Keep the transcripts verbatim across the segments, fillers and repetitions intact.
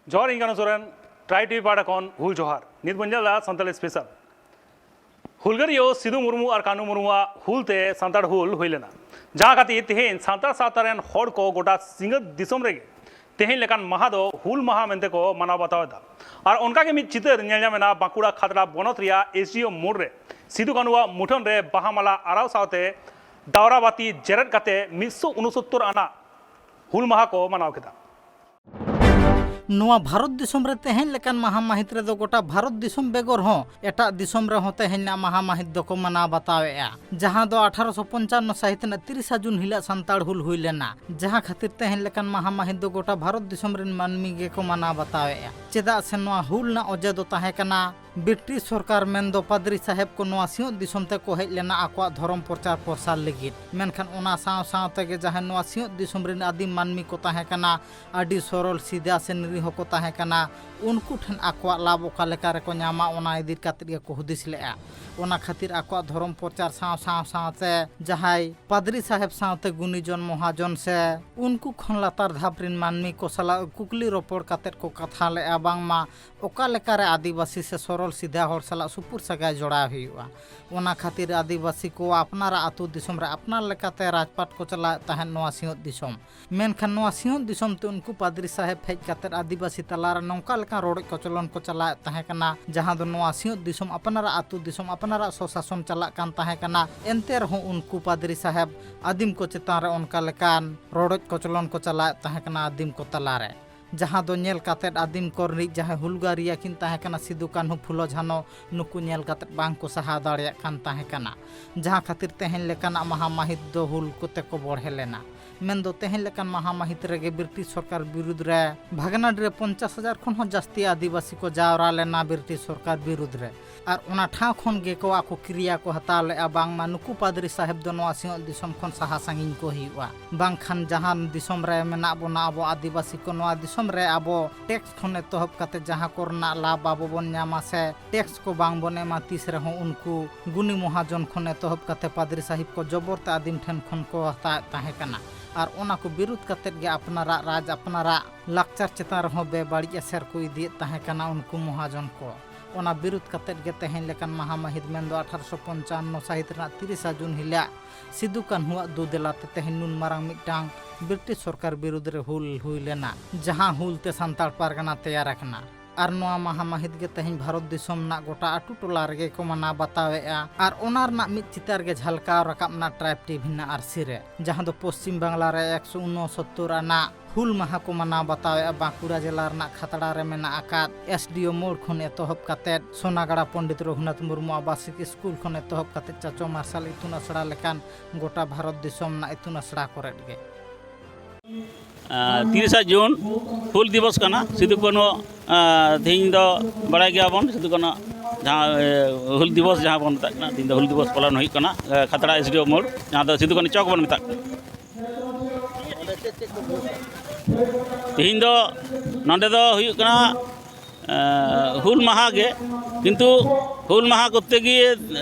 ᱡᱚᱦᱟᱨ, ᱤᱧ ᱠᱟᱱᱩ Soren, try TV ᱯᱟᱦᱴᱟ ᱠᱷᱚᱱ ᱦᱩᱞ ᱡᱚᱦᱟᱨ᱾ ᱱᱤᱛ ᱵᱚᱱ ᱧᱮᱞ ᱮᱫᱟ ᱥᱟᱱᱛᱟᱲᱤ ᱥᱯᱮᱥᱟᱞ᱾ ᱦᱩᱞᱜᱟᱹᱨᱤᱭᱟᱹ ᱥᱤᱫᱩ ᱢᱩᱨᱢᱩ ᱟᱨ ᱠᱟᱹᱱᱩ ᱢᱩᱨᱢᱩᱣᱟᱜ ᱦᱩᱞ ᱛᱮ ᱥᱟᱱᱛᱟᱲ ᱦᱩᱞ ᱦᱩᱭ ᱞᱮᱱᱟ, ᱡᱟᱦᱟᱸ ᱠᱷᱟᱹᱛᱤᱨ ᱛᱮᱦᱮᱧ ᱥᱟᱱᱛᱟᱲ ᱥᱟᱶᱛᱟ ᱨᱮᱱ ᱦᱚᱲ ᱠᱚ ᱜᱚᱴᱟ ᱥᱤᱧᱚᱛ ᱫᱤᱥᱚᱢ ᱨᱮᱜᱮ ᱛᱮᱦᱮᱧ ᱞᱮᱠᱟᱱ ᱢᱟᱦᱟ ᱫᱚ ᱦᱩᱞ ᱢᱟᱦᱟ ᱢᱮᱱᱛᱮ ᱠᱚ ᱢᱟᱱᱟᱣ ᱵᱟᱛᱟᱣ ᱮᱫᱟ᱾ ᱟᱨ ᱚᱱᱠᱟ ᱜᱮ ᱢᱤᱫ ᱪᱤᱛᱟᱹᱨ ᱧᱮᱞ ᱧᱟᱢ ᱮᱱᱟ ᱵᱟᱸᱠᱩᱲᱟ ᱠᱷᱟᱛᱲᱟ ᱵᱚᱱᱚᱛ ᱨᱮᱭᱟᱜ ᱮᱥ ᱰᱤ ᱳ ᱢᱳᱲ ᱨᱮ ᱥᱤᱫᱩ ᱠᱟᱹᱱᱩᱣᱟᱜ ᱢᱩᱴᱷᱟᱹᱱ ᱨᱮ ᱵᱟᱦᱟ ᱢᱟᱞᱟ ᱟᱨᱟᱣ ᱥᱟᱶᱛᱮ ᱫᱟᱣᱨᱟ ᱵᱟᱹᱛᱤ ᱡᱮᱨᱮᱫ ᱠᱟᱛᱮ ᱢᱤᱫ ᱥᱚ ᱩᱱᱩᱥᱚᱛᱛᱚᱨ ᱟᱱᱟᱜ ᱦᱩᱞ ᱢᱟᱦᱟ ᱠᱚ ᱢᱟᱱᱟᱣ ᱠᱮᱫᱟ᱾ ᱱᱚᱣᱟ ᱵᱷᱟᱨᱚᱛ ᱫᱤᱥᱚᱢ ᱨᱮ ᱛᱮᱦᱮᱧ ᱞᱮᱠᱟᱱ ᱢᱟᱦᱟ ᱢᱟᱹᱦᱤᱛ ᱨᱮᱫᱚ ᱜᱚᱴᱟ ᱵᱷᱟᱨᱚᱛ ᱫᱤᱥᱚᱢ ᱵᱮᱜᱚᱨ ᱦᱚᱸ ᱮᱴᱟᱜ ᱫᱤᱥᱚᱢ ᱨᱮᱦᱚᱸ ᱛᱮᱦᱮᱧ ᱨᱮᱱᱟᱜ ᱢᱟᱦᱟ ᱢᱟᱹᱦᱤᱛ ᱫᱚᱠᱚ ᱢᱟᱱᱟᱣ ᱵᱟᱛᱟᱣᱮᱫᱼᱟ, ᱡᱟᱦᱟᱸ ᱫᱚ ᱟᱴᱷᱟᱨᱚᱥᱚ ᱯᱚᱧᱪᱟᱱᱱᱚ ᱥᱟᱹᱦᱤᱛ ᱨᱮᱱᱟᱜ ᱛᱤᱨᱤᱥᱟ ᱡᱩᱱ ᱦᱤᱞᱳᱜ ᱥᱟᱱᱛᱟᱲ ᱦᱩᱞ ᱦᱩᱭ ᱞᱮᱱᱟ, ᱡᱟᱦᱟᱸ ᱠᱷᱟᱹᱛᱤᱨ ᱛᱮᱦᱮᱧ ᱞᱮᱠᱟᱱ ᱢᱟᱦᱟ ᱢᱟᱹᱦᱤᱛ ᱫᱚ ᱜᱚᱴᱟ ᱵᱷᱟᱨᱚᱛ ᱫᱤᱥᱚᱢ ᱨᱮᱱ ᱢᱟᱹᱱᱢᱤ ᱜᱮᱠᱚ ᱢᱟᱱᱟᱣ ᱵᱟᱛᱟᱣᱮᱫᱼᱟ᱾ ᱪᱮᱫᱟᱜ ᱥᱮ ᱱᱚᱣᱟ ᱦᱩᱞ ᱨᱮᱱᱟᱜ ᱚᱡᱮ ᱫᱚ ᱛᱟᱦᱮᱸ ᱠᱟᱱᱟ ᱵᱨᱤᱴᱤᱥ ᱥᱚᱨᱠᱟᱨ ᱢᱮᱱᱫᱚ ᱯᱟᱫᱽᱨᱤ ᱥᱟᱦᱮᱵᱽ ᱠᱚ ᱱᱚᱣᱟ ᱥᱤᱧᱚᱛ ᱫᱤᱥᱚᱢ ᱛᱮᱠᱚ ᱦᱮᱡ ᱞᱮᱱᱟ ᱟᱠᱚᱣᱟᱜ ᱫᱷᱚᱨᱚᱢ ᱯᱨᱚᱪᱟᱨ ᱯᱨᱚᱥᱟᱨ ᱞᱟᱹᱜᱤᱫ᱾ ᱢᱮᱱᱠᱷᱟᱱ ᱚᱱᱟ ᱥᱟᱶ ᱥᱟᱶ ᱛᱮᱜᱮ ᱡᱟᱦᱟᱸᱭ ᱱᱚᱣᱟ ᱥᱤᱧᱚᱛ ᱫᱤᱥᱚᱢ ᱨᱮᱱ ᱟᱹᱫᱤᱢ ᱢᱟᱹᱱᱢᱤ ᱠᱚ ᱛᱟᱦᱮᱸ ᱠᱟᱱᱟ, ᱟᱹᱰᱤ ᱥᱚᱨᱚᱞ ᱥᱤᱫᱷᱟ ᱥᱮ ᱱᱤᱨᱤᱦᱚ ᱠᱚ ᱛᱟᱦᱮᱸ ᱠᱟᱱᱟ, ᱩᱱᱠᱩ ᱴᱷᱮᱱ ᱟᱠᱚᱣᱟᱜ ᱞᱟᱵᱷ ᱚᱠᱟ ᱞᱮᱠᱟ ᱨᱮᱠᱚ ᱧᱟᱢᱟ ᱚᱱᱟ ᱤᱫᱤ ᱠᱟᱛᱮᱫ ᱜᱮᱠᱚ ᱦᱩᱫᱤᱥ ᱞᱮᱫᱼᱟ᱾ ᱚᱱᱟ ᱠᱷᱟᱹᱛᱤᱨ ᱟᱠᱚᱣᱟᱜ ᱫᱷᱚᱨᱚᱢ ᱯᱨᱚᱪᱟᱨ ᱥᱟᱶ ᱥᱟᱶ ᱥᱟᱶᱛᱮ ᱡᱟᱦᱟᱸᱭ ᱯᱟᱫᱽᱨᱤ ᱥᱟᱦᱮᱵᱽ ᱥᱟᱶᱛᱮ ᱜᱩᱱᱤᱡᱚᱱ ᱢᱚᱦᱟᱡᱚᱱ ᱥᱮ ᱩᱱᱠᱩ ᱠᱷᱚᱱ ᱞᱟᱛᱟᱨ ᱫᱷᱟᱯ ᱨᱮᱱ ᱢᱟᱹᱱᱢᱤ ᱠᱚ ᱥᱟᱞᱟᱜ ᱠᱩᱠᱞᱤ ᱨᱚᱯᱚᱲ ᱠᱟᱛᱮᱫ ᱠᱚ ᱠᱟᱛᱷᱟ ᱞᱮᱫᱼᱟ ᱵᱟᱝᱢᱟ ᱚᱠᱟ ᱞᱮᱠᱟᱨᱮ ᱟᱹᱫᱤᱵᱟᱹᱥᱤ ᱥᱮ ᱥᱚᱨᱚᱞ ᱥᱤᱫᱷᱟ ᱦᱚᱲ ᱥᱟᱞᱟᱜ ᱥᱩᱯᱩᱨ ᱥᱟᱹᱜᱟᱭ ᱡᱚᱲᱟᱣ ᱦᱩᱭᱩᱜᱼᱟ᱾ ᱚᱱᱟ ᱠᱷᱟᱹᱛᱤᱨ ᱟᱹᱫᱤᱵᱟᱹᱥᱤ ᱠᱚ ᱟᱯᱱᱟᱨᱟᱜ ᱟᱹᱛᱩ ᱫᱤᱥᱚᱢ ᱨᱮ ᱟᱯᱱᱟᱨ ᱞᱮᱠᱟᱛᱮ ᱨᱟᱡᱽᱯᱟᱴ ᱠᱚ ᱪᱟᱞᱟᱣᱮᱫ ᱛᱟᱦᱮᱸᱫ ᱱᱚᱣᱟ ᱥᱤᱧᱚᱛ ᱫᱤᱥᱚᱢ᱾ ᱢᱮᱱᱠᱷᱟᱱ ᱱᱚᱣᱟ ᱥᱤᱧᱚᱛ ᱫᱤᱥᱚᱢ ᱛᱮ ᱩᱱᱠᱩ ᱯᱟᱫᱽᱨᱤ ᱥᱟᱦᱮᱵᱽ ᱦᱮᱡ ᱠᱟᱛᱮᱫ ᱟᱹᱫᱤᱵᱟᱹᱥᱤ ᱛᱟᱞᱟᱨᱮ ᱱᱚᱝᱠᱟ ᱞᱮᱠᱟᱱ ᱨᱚᱰᱚᱡ ᱠᱚᱪᱞᱚᱱ ᱠᱚ ᱪᱟᱞᱟᱣᱮᱫ ᱛᱟᱦᱮᱸ ᱠᱟᱱᱟ, ᱡᱟᱦᱟᱸ ᱫᱚ ᱱᱚᱣᱟ ᱥᱤᱧᱚᱛ ᱫᱤᱥᱚᱢ ᱟᱯᱱᱟᱨᱟᱜ ᱟᱹᱛᱩ ᱫᱤᱥᱚᱢ ᱟᱯᱱᱟᱨᱟᱜ ᱥᱚᱥᱟᱥᱚᱱ ᱪᱟᱞᱟᱜ ᱠᱟᱱ ᱛᱟᱦᱮᱸ ᱠᱟᱱᱟ᱾ ᱮᱱᱛᱮ ᱨᱮᱦᱚᱸ ᱩᱱᱠᱩ ᱯᱟᱫᱽᱨᱤ ᱥᱟᱦᱮᱵᱽ ᱟᱹᱫᱤᱢ ᱠᱚ ᱪᱮᱛᱟᱱ ᱨᱮ ᱚᱱᱠᱟ ᱞᱮᱠᱟᱱ ᱨᱚᱰᱚᱡ ᱠᱚᱪᱞᱚᱱ ᱠᱚ ᱪᱟᱞᱟᱣᱮᱫ ᱛᱟᱦᱮᱸ ᱠᱟᱱᱟ ᱟᱹᱫᱤᱢ ᱠᱚ ᱛᱟᱞᱟᱨᱮ, ᱡᱟᱦᱟᱸ ᱫᱚ ᱧᱮᱞ ᱠᱟᱛᱮᱫ ᱟᱹᱫᱤᱢ ᱠᱚ ᱨᱤᱱᱤᱡ ᱡᱟᱦᱟᱸᱭ ᱦᱩᱞᱜᱟᱹᱨᱤᱭᱟᱹ ᱠᱤᱱ ᱛᱟᱦᱮᱸ ᱠᱟᱱᱟ ᱥᱤᱫᱩ ᱠᱟᱹᱱᱦᱩ ᱯᱷᱩᱞᱳ ᱡᱷᱟᱱᱚ, ᱱᱩᱠᱩ ᱧᱮᱞ ᱠᱟᱛᱮᱫ ᱵᱟᱝ ᱠᱚ ᱥᱟᱦᱟᱣ ᱫᱟᱲᱮᱭᱟᱜ ᱠᱟᱱ ᱛᱟᱦᱮᱸ ᱠᱟᱱᱟ, ᱡᱟᱦᱟᱸ ᱠᱷᱟᱹᱛᱤᱨ ᱛᱮᱦᱮᱧ ᱞᱮᱠᱟᱱᱟᱜ ᱢᱟᱦᱟ ᱢᱟᱹᱦᱤᱛ ᱫᱚ ᱦᱩᱞ ᱠᱚᱛᱮ ᱠᱚ ᱵᱚᱲᱦᱮ ᱞᱮᱱᱟ᱾ ᱢᱮᱱᱫᱚ ᱛᱮᱦᱮᱧ ᱞᱮᱠᱟᱱ ᱢᱟᱦᱟ ᱢᱟᱹᱦᱤᱛ ᱨᱮᱜᱮ ᱵᱨᱤᱴᱤᱥ ᱥᱚᱨᱠᱟᱨ ᱵᱤᱨᱩᱫᱽ ᱨᱮ ᱵᱷᱟᱜᱽᱱᱟᱰᱤ ᱨᱮ ᱯᱚᱧᱪᱟᱥ ᱦᱟᱡᱟᱨ ᱠᱷᱚᱱ ᱦᱚᱸ ᱡᱟᱹᱥᱛᱤ ᱟᱹᱫᱤᱵᱟᱹᱥᱤ ᱠᱚ ᱡᱟᱣᱨᱟ ᱞᱮᱱᱟ ᱵᱨᱤᱴᱤᱥ ᱥᱚᱨᱠᱟᱨ ᱵᱤᱨᱩᱫᱽ ᱨᱮ᱾ ᱟᱨ ᱚᱱᱟ ᱴᱷᱟᱶ ᱠᱷᱚᱱ ᱜᱮᱠᱚ ᱟᱠᱚ ᱠᱤᱨᱤᱭᱟ ᱠᱚ ᱦᱟᱛᱟᱣ ᱞᱮᱫᱼᱟ ᱵᱟᱝᱢᱟ ᱱᱩᱠᱩ ᱯᱟᱫᱽᱨᱤ ᱥᱟᱦᱮᱵᱽ ᱫᱚ ᱱᱚᱣᱟ ᱥᱤᱧᱚᱛ ᱫᱤᱥᱚᱢ ᱠᱷᱚᱱ ᱥᱟᱦᱟ ᱥᱟᱺᱜᱤᱧ ᱠᱚ ᱦᱩᱭᱩᱜᱼᱟ, ᱵᱟᱝᱠᱷᱟᱱ ᱡᱟᱦᱟᱸ ᱫᱤᱥᱚᱢ ᱨᱮ ᱢᱮᱱᱟᱜ ᱵᱚᱱᱟ ᱟᱵᱚ ᱟᱹᱫᱤᱵᱟᱹᱥᱤ ᱠᱚ, ᱱᱚᱣᱟ ᱫᱤᱥᱚᱢ ᱨᱮ ᱟᱵᱚ ᱴᱮᱠᱥ ᱠᱷᱚᱱ ᱮᱛᱚᱦᱚᱵ ᱠᱟᱛᱮ ᱡᱟᱦᱟᱸ ᱠᱚᱨᱮᱱᱟᱜ ᱞᱟᱵᱷ ᱟᱵᱚ ᱵᱚᱱ ᱧᱟᱢᱟ ᱥᱮ ᱴᱮᱠᱥ ᱠᱚ ᱵᱟᱝ ᱵᱚᱱ ᱮᱢᱟ ᱛᱤᱥ ᱨᱮᱦᱚᱸ, ᱩᱱᱠᱩ ᱜᱩᱱᱤ ᱢᱚᱦᱟᱡᱚᱱ ᱠᱷᱚᱱ ᱮᱛᱚᱦᱚᱵ ᱠᱟᱛᱮ ᱯᱟᱫᱽᱨᱤ ᱥᱟᱦᱤᱵᱽ ᱠᱚ ᱡᱚᱵᱚᱨ ᱛᱮ ᱟᱹᱫᱤᱢ ᱴᱷᱮᱱ ᱠᱷᱚᱱ ᱠᱚ ᱦᱟᱛᱟᱣᱮᱫ ᱛᱟᱦᱮᱸ ᱠᱟᱱᱟ᱾ ᱟᱨ ᱚᱱᱟ ᱠᱚ ᱵᱤᱨᱩᱫᱷ ᱠᱟᱛᱮᱫ ᱜᱮ ᱟᱯᱱᱟᱨᱟᱜ ᱨᱟᱡᱽ, ᱟᱯᱱᱟᱨᱟᱜ ᱞᱟᱠᱪᱟᱨ ᱪᱮᱛᱟᱱ ᱨᱮᱦᱚᱸ ᱵᱮᱵᱟᱹᱲᱤᱡ ᱮᱥᱮᱨ ᱠᱚ ᱤᱫᱤᱭᱮᱫ ᱛᱟᱦᱮᱸ ᱠᱟᱱᱟ ᱩᱱᱠᱩ ᱢᱚᱦᱟᱡᱚᱱ ᱠᱚ᱾ ᱚᱱᱟ ᱵᱤᱨᱩᱫᱷ ᱠᱟᱛᱮᱫ ᱜᱮ ᱛᱮᱦᱮᱧ ᱞᱮᱠᱟᱱ ᱢᱟᱦᱟ ᱢᱟᱹᱦᱤᱛ ᱢᱮᱱᱫᱚ ᱟᱴᱷᱟᱨᱚᱥᱚ ᱯᱚᱧᱪᱟᱱᱱᱚ ᱥᱟᱹᱦᱤᱛ ᱨᱮᱱᱟᱜ ᱛᱤᱨᱤᱥᱟ ᱡᱩᱱ ᱦᱤᱞᱳᱜ ᱥᱤᱫᱩ ᱠᱟᱹᱱᱦᱩᱣᱟᱜ ᱫᱩᱫᱮᱞᱟ ᱛᱮ ᱛᱮᱦᱮᱧ ᱱᱩᱱ ᱢᱟᱨᱟᱝ ᱢᱤᱫᱴᱟᱝ ᱵᱨᱤᱴᱤᱥ ᱥᱚᱨᱠᱟᱨ ᱵᱤᱨᱩᱫᱷ ᱨᱮ ᱦᱩᱞ ᱦᱩᱭ ᱞᱮᱱᱟ, ᱡᱟᱦᱟᱸ ᱦᱩᱞ ᱛᱮ ᱥᱟᱱᱛᱟᱲ ᱯᱟᱨᱜᱟᱱᱟ ᱛᱮᱭᱟᱨ ᱟᱠᱟᱱᱟ᱾ ᱟᱨ ᱱᱚᱣᱟ ᱢᱟᱦᱟ ᱢᱟᱹᱦᱤᱛ ᱜᱮ ᱛᱮᱦᱮᱧ ᱵᱷᱟᱨᱚᱛ ᱫᱤᱥᱚᱢ ᱨᱮᱱᱟᱜ ᱜᱚᱴᱟ ᱟᱹᱛᱩ ᱴᱚᱞᱟ ᱨᱮᱜᱮ ᱠᱚ ᱢᱟᱱᱟᱣ ᱵᱟᱛᱟᱣᱮᱫᱼᱟ᱾ ᱟᱨ ᱚᱱᱟ ᱨᱮᱱᱟᱜ ᱢᱤᱫ ᱪᱤᱛᱟᱹᱨ ᱜᱮ ᱡᱷᱟᱞᱠᱟᱣ ᱨᱟᱠᱟᱵ ᱮᱱᱟ ᱴᱨᱟᱭᱤᱵᱽ ᱴᱤᱵᱷᱤ ᱨᱮᱱᱟᱜ ᱟᱹᱨᱥᱤ ᱨᱮ, ᱡᱟᱦᱟᱸ ᱫᱚ ᱯᱚᱥᱪᱤᱢ ᱵᱟᱝᱞᱟ ᱨᱮ ᱮᱠᱥᱚ ᱩᱱᱚᱥᱚᱛᱛᱚᱨ ᱟᱱᱟᱜ ᱦᱩᱞ ᱢᱟᱦᱟ ᱠᱚ ᱢᱟᱱᱟᱣ ᱵᱟᱛᱟᱣᱮᱫᱼᱟ᱾ ᱵᱟᱸᱠᱩᱲᱟ ᱡᱮᱞᱟ ᱨᱮᱱᱟᱜ ᱠᱷᱟᱛᱲᱟ ᱨᱮ ᱢᱮᱱᱟᱜ ᱟᱠᱟᱫ ᱮᱥᱰᱤᱳ ᱢᱳᱲ ᱠᱷᱚᱱ ᱮᱛᱚᱦᱚᱵ ᱠᱟᱛᱮᱫ ᱥᱳᱱᱟᱜᱟᱲᱟ ᱯᱚᱱᱰᱤᱛ ᱨᱚᱜᱷᱩᱱᱟᱛᱷ ᱢᱩᱨᱢᱩ ᱟᱵᱟᱥᱤᱠ ᱥᱠᱩᱞ ᱠᱷᱚᱱ ᱮᱛᱚᱦᱚᱵ ᱠᱟᱛᱮᱫ ᱪᱟᱪᱚ ᱢᱟᱨᱥᱟᱞ ᱤᱛᱩᱱ ᱟᱥᱲᱟ ᱞᱮᱠᱟᱱ ᱜᱚᱴᱟ ᱵᱷᱟᱨᱚᱛ ᱫᱤᱥᱚᱢ ᱨᱮᱱᱟᱜ ᱤᱛᱩᱱ ᱟᱥᱲᱟ ᱠᱚᱨᱮᱫ ᱜᱮ᱾ ᱟᱨ ᱛᱤᱨᱤᱥᱟ ᱡᱩᱱ ᱦᱩᱞ ᱫᱤᱵᱚᱥ ᱠᱟᱱᱟ᱾ ᱥᱤᱫᱩ ᱠᱟᱹᱱᱦᱩ, ᱟᱨ ᱛᱮᱦᱮᱧ ᱫᱚ ᱵᱟᱲᱟᱭ ᱜᱮᱭᱟᱵᱚᱱ, ᱥᱤᱫᱩ ᱠᱟᱹᱱᱦᱩ ᱡᱟᱦᱟᱸ, ᱮ, ᱦᱩᱞ ᱫᱤᱵᱚᱥ ᱡᱟᱦᱟᱸ ᱵᱚᱱ ᱢᱮᱛᱟᱜ ᱠᱟᱱᱟ, ᱛᱮᱦᱮᱧ ᱫᱚ ᱦᱩᱞ ᱫᱤᱵᱚᱥ ᱯᱟᱞᱚᱱ ᱦᱩᱭᱩᱜ ᱠᱟᱱᱟ, ᱮ, ᱠᱷᱟᱛᱲᱟ ᱮᱥᱰᱤᱳ ᱢᱳᱲ, ᱡᱟᱦᱟᱸ ᱫᱚ ᱥᱤᱫᱩ ᱠᱟᱹᱱᱦᱩ ᱪᱚᱠ ᱵᱚᱱ ᱢᱮᱛᱟᱜ ᱠᱟᱱᱟ᱾ ᱛᱮᱦᱮᱧ ᱫᱚ ᱱᱚᱰᱮ ᱫᱚ ᱦᱩᱭᱩᱜ ᱠᱟᱱᱟ, ᱮ, ᱦᱩᱞ ᱢᱟᱦᱟ ᱜᱮ, ᱠᱤᱱᱛᱩ ᱦᱩᱞ ᱢᱟᱦᱟ ᱠᱚᱨᱛᱮ ᱜᱮ, ᱮ,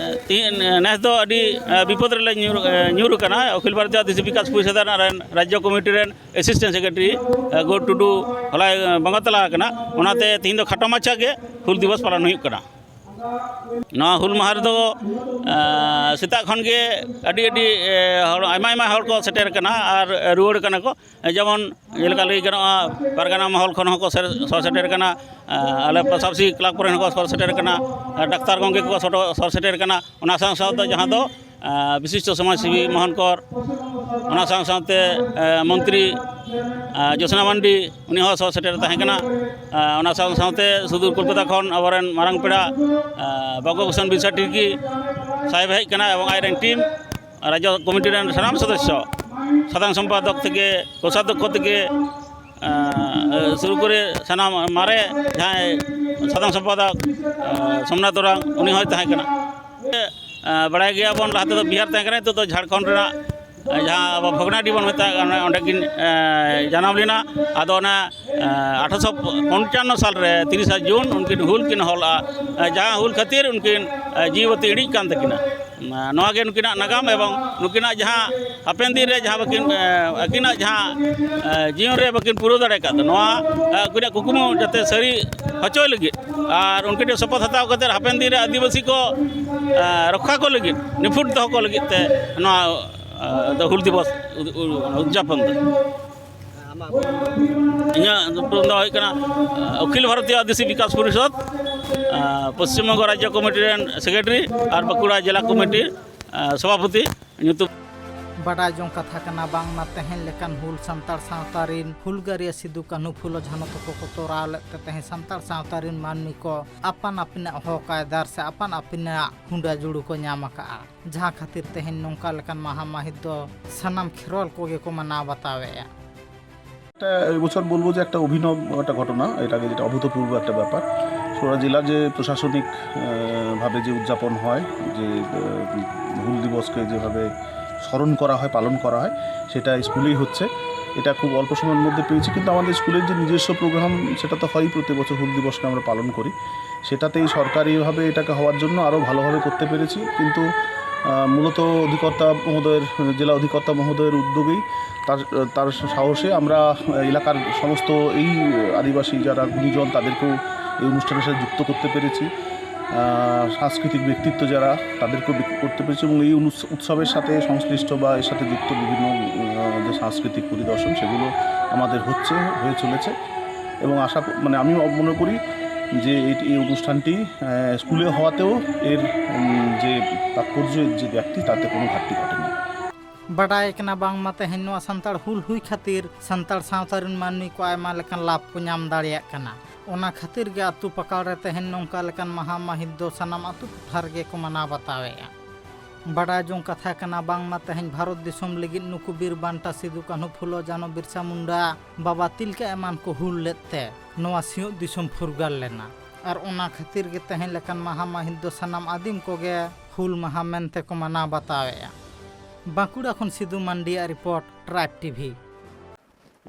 ᱛᱮᱦᱮᱧ, ᱱᱮᱥ ᱫᱚ ᱟᱹᱰᱤ, ᱮ, ᱵᱤᱯᱚᱫ ᱨᱮᱞᱮ ᱧᱩᱨ, ᱮ, ᱧᱩᱨ ᱟᱠᱟᱱᱟ᱾ ᱚᱠᱷᱤᱞ ᱵᱷᱟᱨᱚᱛᱤᱭᱚ ᱟᱹᱫᱤᱵᱟᱹᱥᱤ ᱵᱤᱠᱟᱥ ᱯᱚᱨᱤᱥᱚᱫ ᱨᱮᱱ ᱨᱟᱡᱽᱡᱚ ᱠᱚᱢᱤᱴᱤ ᱨᱮᱱ ᱮᱥᱤᱥᱴᱮᱱᱴ ᱥᱮᱠᱨᱮᱴᱟᱨᱤ, ᱮ, ᱜᱳᱰ ᱴᱩᱰᱩ ᱦᱚᱞᱟᱭ, ᱮ, ᱵᱚᱸᱜᱟ ᱛᱟᱞᱟ ᱟᱠᱟᱱᱟ᱾ ᱚᱱᱟᱛᱮ ᱛᱮᱦᱮᱧ ᱫᱚ ᱠᱷᱟᱴᱚ ᱢᱟᱪᱷᱟ ᱜᱮ ᱦᱩᱞ ᱫᱤᱵᱚᱥ ᱯᱟᱞᱚᱱ ᱦᱩᱭᱩᱜ ᱠᱟᱱᱟ᱾ ᱱᱚᱣᱟ ᱦᱩᱞ ᱢᱟᱦᱟ ᱨᱮᱫᱚ, ᱮ, ᱥᱮᱛᱟᱜ ᱠᱷᱚᱱ ᱜᱮ ᱟᱹᱰᱤ ᱟᱹᱰᱤ, ᱮ, ᱦᱚᱲ, ᱟᱭᱢᱟ ᱟᱭᱢᱟ ᱦᱚᱲ ᱠᱚ ᱥᱮᱴᱮᱨ ᱟᱠᱟᱱᱟ ᱟᱨ ᱨᱩᱣᱟᱹᱲ ᱠᱟᱱᱟ ᱠᱚ᱾ ᱡᱮᱢᱚᱱ ᱡᱮᱞᱮᱠᱟ ᱞᱟᱹᱭ ᱜᱟᱱᱚᱜᱼᱟ, ᱯᱟᱨᱜᱟᱱᱟ ᱢᱚᱦᱚᱞ ᱠᱷᱚᱱ ᱦᱚᱸᱠᱚ ᱥᱮ-, ᱥᱚᱦᱚᱨ ᱥᱮᱴᱮᱨ ᱠᱟᱱᱟ, ᱟᱞᱮ ᱯᱟᱥᱟᱯᱟᱥᱤ ᱠᱞᱟᱵᱽ ᱠᱚᱨᱮᱱ ᱦᱚᱸᱠᱚ ᱥᱚᱦᱚᱨ ᱥᱮᱴᱮᱨ ᱠᱟᱱᱟ, ᱰᱟᱠᱛᱟᱨ ᱜᱚᱢᱠᱮ ᱠᱚᱠᱚ ᱥᱚᱴᱚ-, ᱥᱚᱦᱚᱨ ᱥᱮᱴᱮᱨ ᱠᱟᱱᱟ᱾ ᱚᱱᱟ ᱥᱟᱶ ᱥᱟᱶᱛᱮ ᱡᱟᱦᱟᱸ ᱫᱚ, ᱟ, ᱵᱤᱥᱤᱥᱴᱚ ᱥᱚᱢᱟᱡᱽ ᱥᱮᱵᱤ ᱢᱚᱦᱚᱱ ᱠᱚᱨ, ᱚᱱᱟ ᱥᱟᱶ ᱥᱟᱶᱛᱮ, ᱟ, ᱢᱚᱱᱛᱨᱤ, ᱟ, ᱡᱳᱥᱱᱟ ᱢᱟᱱᱰᱤ, ᱩᱱᱤ ᱦᱚᱸ ᱥᱚᱦᱚᱨ ᱥᱮᱴᱮᱨ ᱛᱟᱦᱮᱸ ᱠᱟᱱᱟ᱾ ᱟ, ᱚᱱᱟ ᱥᱟᱶ ᱥᱟᱶᱛᱮ ᱥᱩᱫᱩᱨ ᱠᱳᱞᱠᱟᱛᱟ ᱠᱷᱚᱱ ᱟᱵᱚᱨᱮᱱ ᱢᱟᱨᱟᱝ ᱯᱮᱲᱟ, ᱟ, ᱵᱟᱵᱩ ᱵᱷᱩᱥᱚᱱ ᱵᱤᱨᱥᱟ ᱴᱤᱨᱠᱤ ᱥᱟᱦᱮᱵᱽ ᱦᱮᱡ ᱠᱟᱱᱟ ᱮᱵᱚᱝ ᱟᱡᱨᱮᱱ ᱴᱤᱢ, ᱨᱟᱡᱽᱡᱚ ᱠᱚᱢᱤᱴᱤ ᱨᱮᱱ ᱥᱟᱱᱟᱢ ᱥᱚᱫᱚᱥᱥᱚ, ᱥᱟᱫᱷᱟᱨᱚᱱ ᱥᱚᱢᱯᱟᱫᱚᱠ ᱛᱷᱮᱠᱮ, ᱠᱳᱥᱟᱫᱷᱚᱠᱠᱷᱚ ᱛᱷᱮᱠᱮ, ᱟᱸ, ᱥᱩᱨᱩ ᱠᱚᱨᱮ ᱥᱟᱱᱟᱢ ᱢᱟᱨᱮ ᱡᱟᱦᱟᱸᱭ ᱥᱟᱫᱷᱟᱨᱚᱱ ᱥᱚᱢᱯᱟᱫᱚᱠ, ᱟᱸ, ᱥᱳᱢᱱᱟᱛᱷ ᱳᱨᱟᱝ, ᱩᱱᱤ ᱦᱚᱸᱭ ᱛᱟᱦᱮᱸ ᱠᱟᱱᱟ᱾ ᱟᱸ, ᱵᱟᱲᱟᱭ ᱜᱮᱭᱟᱵᱚᱱ, ᱞᱟᱦᱟ ᱛᱮᱫᱚ ᱵᱤᱦᱟᱨ ᱛᱟᱦᱮᱸ ᱠᱟᱱᱟ, ᱱᱤᱛᱚᱜ ᱫᱚ ᱡᱷᱟᱲᱠᱷᱚᱸᱰ ᱨᱮᱱᱟᱜ, ᱟᱸ, ᱡᱟᱦᱟᱸ ᱟᱵᱚ ᱵᱷᱚᱜᱽᱱᱟᱰᱤ ᱵᱚᱱ ᱢᱮᱛᱟᱜ ᱠᱟᱱᱟ, ᱚᱸᱰᱮ ᱠᱤᱱ, ᱟᱸ, ᱡᱟᱱᱟᱢ ᱞᱮᱱᱟ᱾ ᱟᱫᱚ ᱚᱱᱟ, ᱟᱸ, ᱟᱴᱷᱨᱚᱥᱚ ᱯᱚᱧᱪᱟᱱᱱᱚ ᱥᱟᱞ ᱨᱮ ᱛᱤᱨᱤᱥᱟ ᱡᱩᱱ ᱩᱱᱠᱤᱱ ᱦᱩᱞ ᱠᱤᱱ ᱦᱚᱞᱟ, ᱟᱸ, ᱡᱟᱦᱟᱸ ᱦᱩᱞ ᱠᱷᱟᱹᱛᱤᱨ ᱩᱱᱠᱤᱱ, ᱟᱸ, ᱡᱤᱣᱤ ᱵᱟᱹᱛᱤ ᱤᱬᱤᱡ ᱠᱟᱱ ᱛᱟᱹᱠᱤᱱᱟ᱾ ᱱᱚᱣᱟ ᱜᱮ ᱱᱩᱠᱤᱱᱟᱜ ᱱᱟᱜᱟᱢ ᱮᱵᱚᱝ ᱱᱩᱠᱤᱱᱟᱜ ᱡᱟᱦᱟᱸ ᱦᱟᱯᱮᱱ ᱫᱤᱱ ᱨᱮ ᱡᱟᱦᱟᱸ ᱵᱟᱹᱠᱤᱱ, ᱮ, ᱟᱹᱠᱤᱱᱟᱜ ᱡᱟᱦᱟᱸ, ᱮ, ᱡᱤᱭᱚᱱ ᱨᱮ ᱵᱟᱹᱠᱤᱱ ᱯᱩᱨᱟᱹᱣ ᱫᱟᱲᱮ ᱟᱠᱟᱫ ᱫᱚ, ᱱᱚᱣᱟ, ᱮ, ᱩᱱᱠᱤᱱᱟᱜ ᱠᱩᱠᱢᱩ ᱡᱟᱛᱮ ᱥᱟᱹᱨᱤ ᱦᱚᱪᱚᱭ ᱞᱟᱹᱜᱤᱫ ᱟᱨ ᱩᱱᱠᱤᱱ ᱴᱷᱮᱱ ᱥᱚᱯᱚᱛ ᱦᱟᱛᱟᱣ ᱠᱟᱛᱮ ᱦᱟᱯᱮᱱ ᱫᱤᱱ ᱨᱮ ᱟᱹᱫᱤᱵᱟᱹᱥᱤ ᱠᱚ, ᱮ, ᱨᱚᱠᱠᱷᱟ ᱠᱚ ᱞᱟᱹᱜᱤᱫ, ᱱᱤᱯᱷᱩᱴ ᱫᱚᱦᱚ ᱠᱚ ᱞᱟᱹᱜᱤᱫ ᱛᱮ ᱱᱚᱣᱟ, ᱮ, ᱫᱚ ᱦᱩᱞ ᱫᱤᱵᱚᱥ ᱩᱫ-, ᱩ-, ᱩᱫᱽᱡᱟᱯᱚᱱ ᱫᱚ᱾ ᱤᱧᱟᱹᱜ ᱧᱩᱛᱩᱢ ᱫᱚ ᱦᱩᱭᱩᱜ ᱠᱟᱱᱟ, ᱮ, ᱚᱠᱷᱤᱞ ᱵᱷᱟᱨᱚᱛᱤᱭᱚ ᱟᱹᱫᱤᱵᱟᱹᱥᱤ ᱵᱤᱠᱟᱥ ᱯᱚᱨᱤᱥᱚᱫᱽ, ᱮ, ᱯᱚᱥᱪᱤᱢ ᱵᱚᱝᱜᱚ ᱨᱟᱡᱽᱡᱚ ᱠᱚᱢᱤᱴᱤ ᱨᱮᱱ ᱥᱮᱠᱨᱮᱴᱟᱨᱤ ᱟᱨ ᱵᱟᱸᱠᱩᱲᱟ ᱡᱮᱞᱟ ᱠᱚᱢᱤᱴᱤ, ᱮ, ᱥᱚᱵᱷᱟᱯᱚᱛᱤ ᱧᱩᱛᱩᱢ᱾ ᱵᱟᱰᱟᱭ ᱡᱚᱝ ᱠᱟᱛᱷᱟ ᱠᱟᱱᱟ, ᱵᱟᱝᱢᱟ ᱛᱮᱦᱮᱧ ᱞᱮᱠᱟᱱ ᱦᱩᱞ ᱥᱟᱱᱛᱟᱲ ᱥᱟᱶᱛᱟ ᱨᱤᱱ ᱦᱩᱞᱜᱟᱹᱨᱤᱭᱟᱹ ᱥᱤᱫᱩ ᱠᱟᱹᱱᱦᱩ ᱯᱷᱩᱞᱳ ᱡᱷᱟᱱᱚ ᱛᱟᱠᱚ ᱠᱚ ᱛᱚᱨᱟᱣ ᱞᱮᱫ ᱛᱮ ᱛᱮᱦᱮᱧ ᱥᱟᱱᱛᱟᱲ ᱥᱟᱶᱛᱟ ᱨᱤᱱ ᱢᱟᱹᱱᱢᱤ ᱠᱚ ᱟᱯᱟᱱ ᱟᱹᱯᱤᱱᱟᱜ ᱦᱚᱠ ᱟᱭᱫᱟᱨ ᱥᱮ ᱟᱯᱟᱱ ᱟᱹᱯᱤᱱᱟᱜ ᱦᱩᱸᱰᱟᱹ ᱡᱩᱲᱩ ᱠᱚ ᱧᱟᱢ ᱟᱠᱟᱫᱼᱟ, ᱡᱟᱦᱟᱸ ᱠᱷᱟᱹᱛᱤᱨ ᱛᱮᱦᱮᱧ ᱱᱚᱝᱠᱟ ᱞᱮᱠᱟᱱ ᱢᱟᱦᱟ ᱢᱟᱹᱦᱤᱛ ᱫᱚ ᱥᱟᱱᱟᱢ ᱠᱷᱮᱨᱣᱟᱞ ᱠᱚᱜᱮ ᱠᱚ ᱢᱟᱱᱟᱣ ᱵᱟᱛᱟᱣᱮᱫᱼᱟ᱾ এটা এই বছর বলবো যে একটা অভিনব একটা ঘটনা, এটা আগে যেটা অভূতপূর্ব একটা ব্যাপার। সোহরাজ জেলার যে প্রশাসনিক আহ, ভাবে যে উদযাপন হয়, যে আহ, হুল দিবসকে যেভাবে স্মরণ করা হয়, পালন করা হয়, সেটা স্কুলেই হচ্ছে। এটা খুব অল্প সময়ের মধ্যে পেয়েছি, কিন্তু আমাদের স্কুলের যে নিজস্ব প্রোগ্রাম, সেটা তো হয়ই, প্রতি বছর হুল দিবসকে আমরা পালন করি। সেটাতেই সরকারিভাবে এটাকে হওয়ার জন্য আরও ভালোভাবে করতে পেরেছি, কিন্তু আহ, মূলত অধিকর্তা মহোদয়ের, জেলা অধিকর্তা মহোদয়ের উদ্যোগেই, তার তার সাহসে আমরা এলাকার সমস্ত এই আদিবাসী যারা গুণীজন, তাদেরকেও এই অনুষ্ঠানের সাথে যুক্ত করতে পেরেছি। আহ, সাংস্কৃতিক ব্যক্তিত্ব যারা, তাদেরকেও বিক- করতে পেরেছি এবং এই অনুস- উৎসবের সাথে সংশ্লিষ্ট বা এর সাথে যুক্ত বিভিন্ন আহ, যে সাংস্কৃতিক পরিদর্শন, সেগুলো আমাদের হচ্ছে, হয়ে চলেছে। এবং আশা ক- মানে আমি মনে করি যে এই এই অনুষ্ঠানটি আহ, স্কুলে হওয়াতেও এর উম, যে তাৎপর্য, এর যে ব্যাপ্তি, তাতে কোনো ঘাটতি ঘটেনি। ᱵᱟᱰᱟᱭ ᱠᱟᱱᱟ ᱵᱟᱝᱢᱟ ᱛᱮᱦᱮᱧ ᱱᱚᱣᱟ ᱥᱟᱱᱛᱟᱲ ᱦᱩᱞ ᱦᱩᱭ ᱠᱷᱟᱹᱛᱤᱨ ᱥᱟᱱᱛᱟᱲ ᱥᱟᱶᱛᱟ ᱨᱮᱱ ᱢᱟᱹᱱᱢᱤ ᱠᱚ ᱟᱭᱢᱟ ᱞᱮᱠᱟᱱ ᱞᱟᱵᱷ ᱠᱚ ᱧᱟᱢ ᱫᱟᱲᱮᱭᱟᱜ ᱠᱟᱱᱟ᱾ ᱚᱱᱟ ᱠᱷᱟᱹᱛᱤᱨ ᱜᱮ ᱟᱹᱛᱩ ᱯᱟᱠᱟᱲ ᱨᱮ ᱛᱮᱦᱮᱧ ᱱᱚᱝᱠᱟ ᱞᱮᱠᱟᱱ ᱢᱟᱦᱟ ᱢᱟᱹᱦᱤᱛ ᱫᱚ ᱥᱟᱱᱟᱢ ᱟᱹᱛᱩ ᱴᱚᱴᱷᱟ ᱨᱮᱜᱮ ᱠᱚ ᱢᱟᱱᱟᱣ ᱵᱟᱛᱟᱣᱮᱫᱼᱟ᱾ ᱵᱟᱰᱟᱭ ᱡᱚᱝ ᱠᱟᱛᱷᱟ ᱠᱟᱱᱟ ᱵᱟᱝᱢᱟ ᱛᱮᱦᱮᱧ ᱵᱷᱟᱨᱚᱛ ᱫᱤᱥᱚᱢ ᱞᱟᱹᱜᱤᱫ ᱱᱩᱠᱩ ᱵᱤᱨ ᱵᱟᱱᱴᱟ ᱥᱤᱫᱩ ᱠᱟᱹᱱᱦᱩ ᱯᱷᱩᱞᱳ ᱡᱷᱟᱱᱚ ᱵᱤᱨᱥᱟ ᱢᱩᱱᱰᱟ ᱵᱟᱵᱟ ᱛᱤᱞᱠᱟᱹ ᱮᱢᱟᱱ ᱠᱚ ᱦᱩᱞ ᱞᱮᱫ ᱛᱮ ᱱᱚᱣᱟ ᱥᱤᱧᱚᱛ ᱫᱤᱥᱚᱢ ᱯᱷᱩᱨᱜᱟᱹᱞ ᱞᱮᱱᱟ᱾ ᱟᱨ ᱚᱱᱟ ᱠᱷᱟᱹᱛᱤᱨ ᱜᱮ ᱛᱮᱦᱮᱧ ᱞᱮᱠᱟᱱ ᱢᱟᱦᱟ ᱢᱟᱹᱦᱤᱛ ᱫᱚ ᱥᱟᱱᱟᱢ ᱟᱹᱫᱤᱢ ᱠᱚᱜᱮ ᱦᱩᱞ ᱢᱟᱦᱟ ᱢᱮᱱᱛᱮ ᱠᱚ ᱢᱟᱱᱟᱣ ᱵᱟᱛᱟᱣᱮᱫᱼᱟ᱾ ᱵᱟᱸᱠᱩᱲᱟ ᱠᱷᱚᱱ ᱥᱤᱫᱩ ᱢᱟᱱᱰᱤᱭᱟᱜ ᱨᱤᱯᱳᱨᱴ, ᱴᱨᱟᱭᱤᱵᱽ ᱴᱤᱵᱷᱤ᱾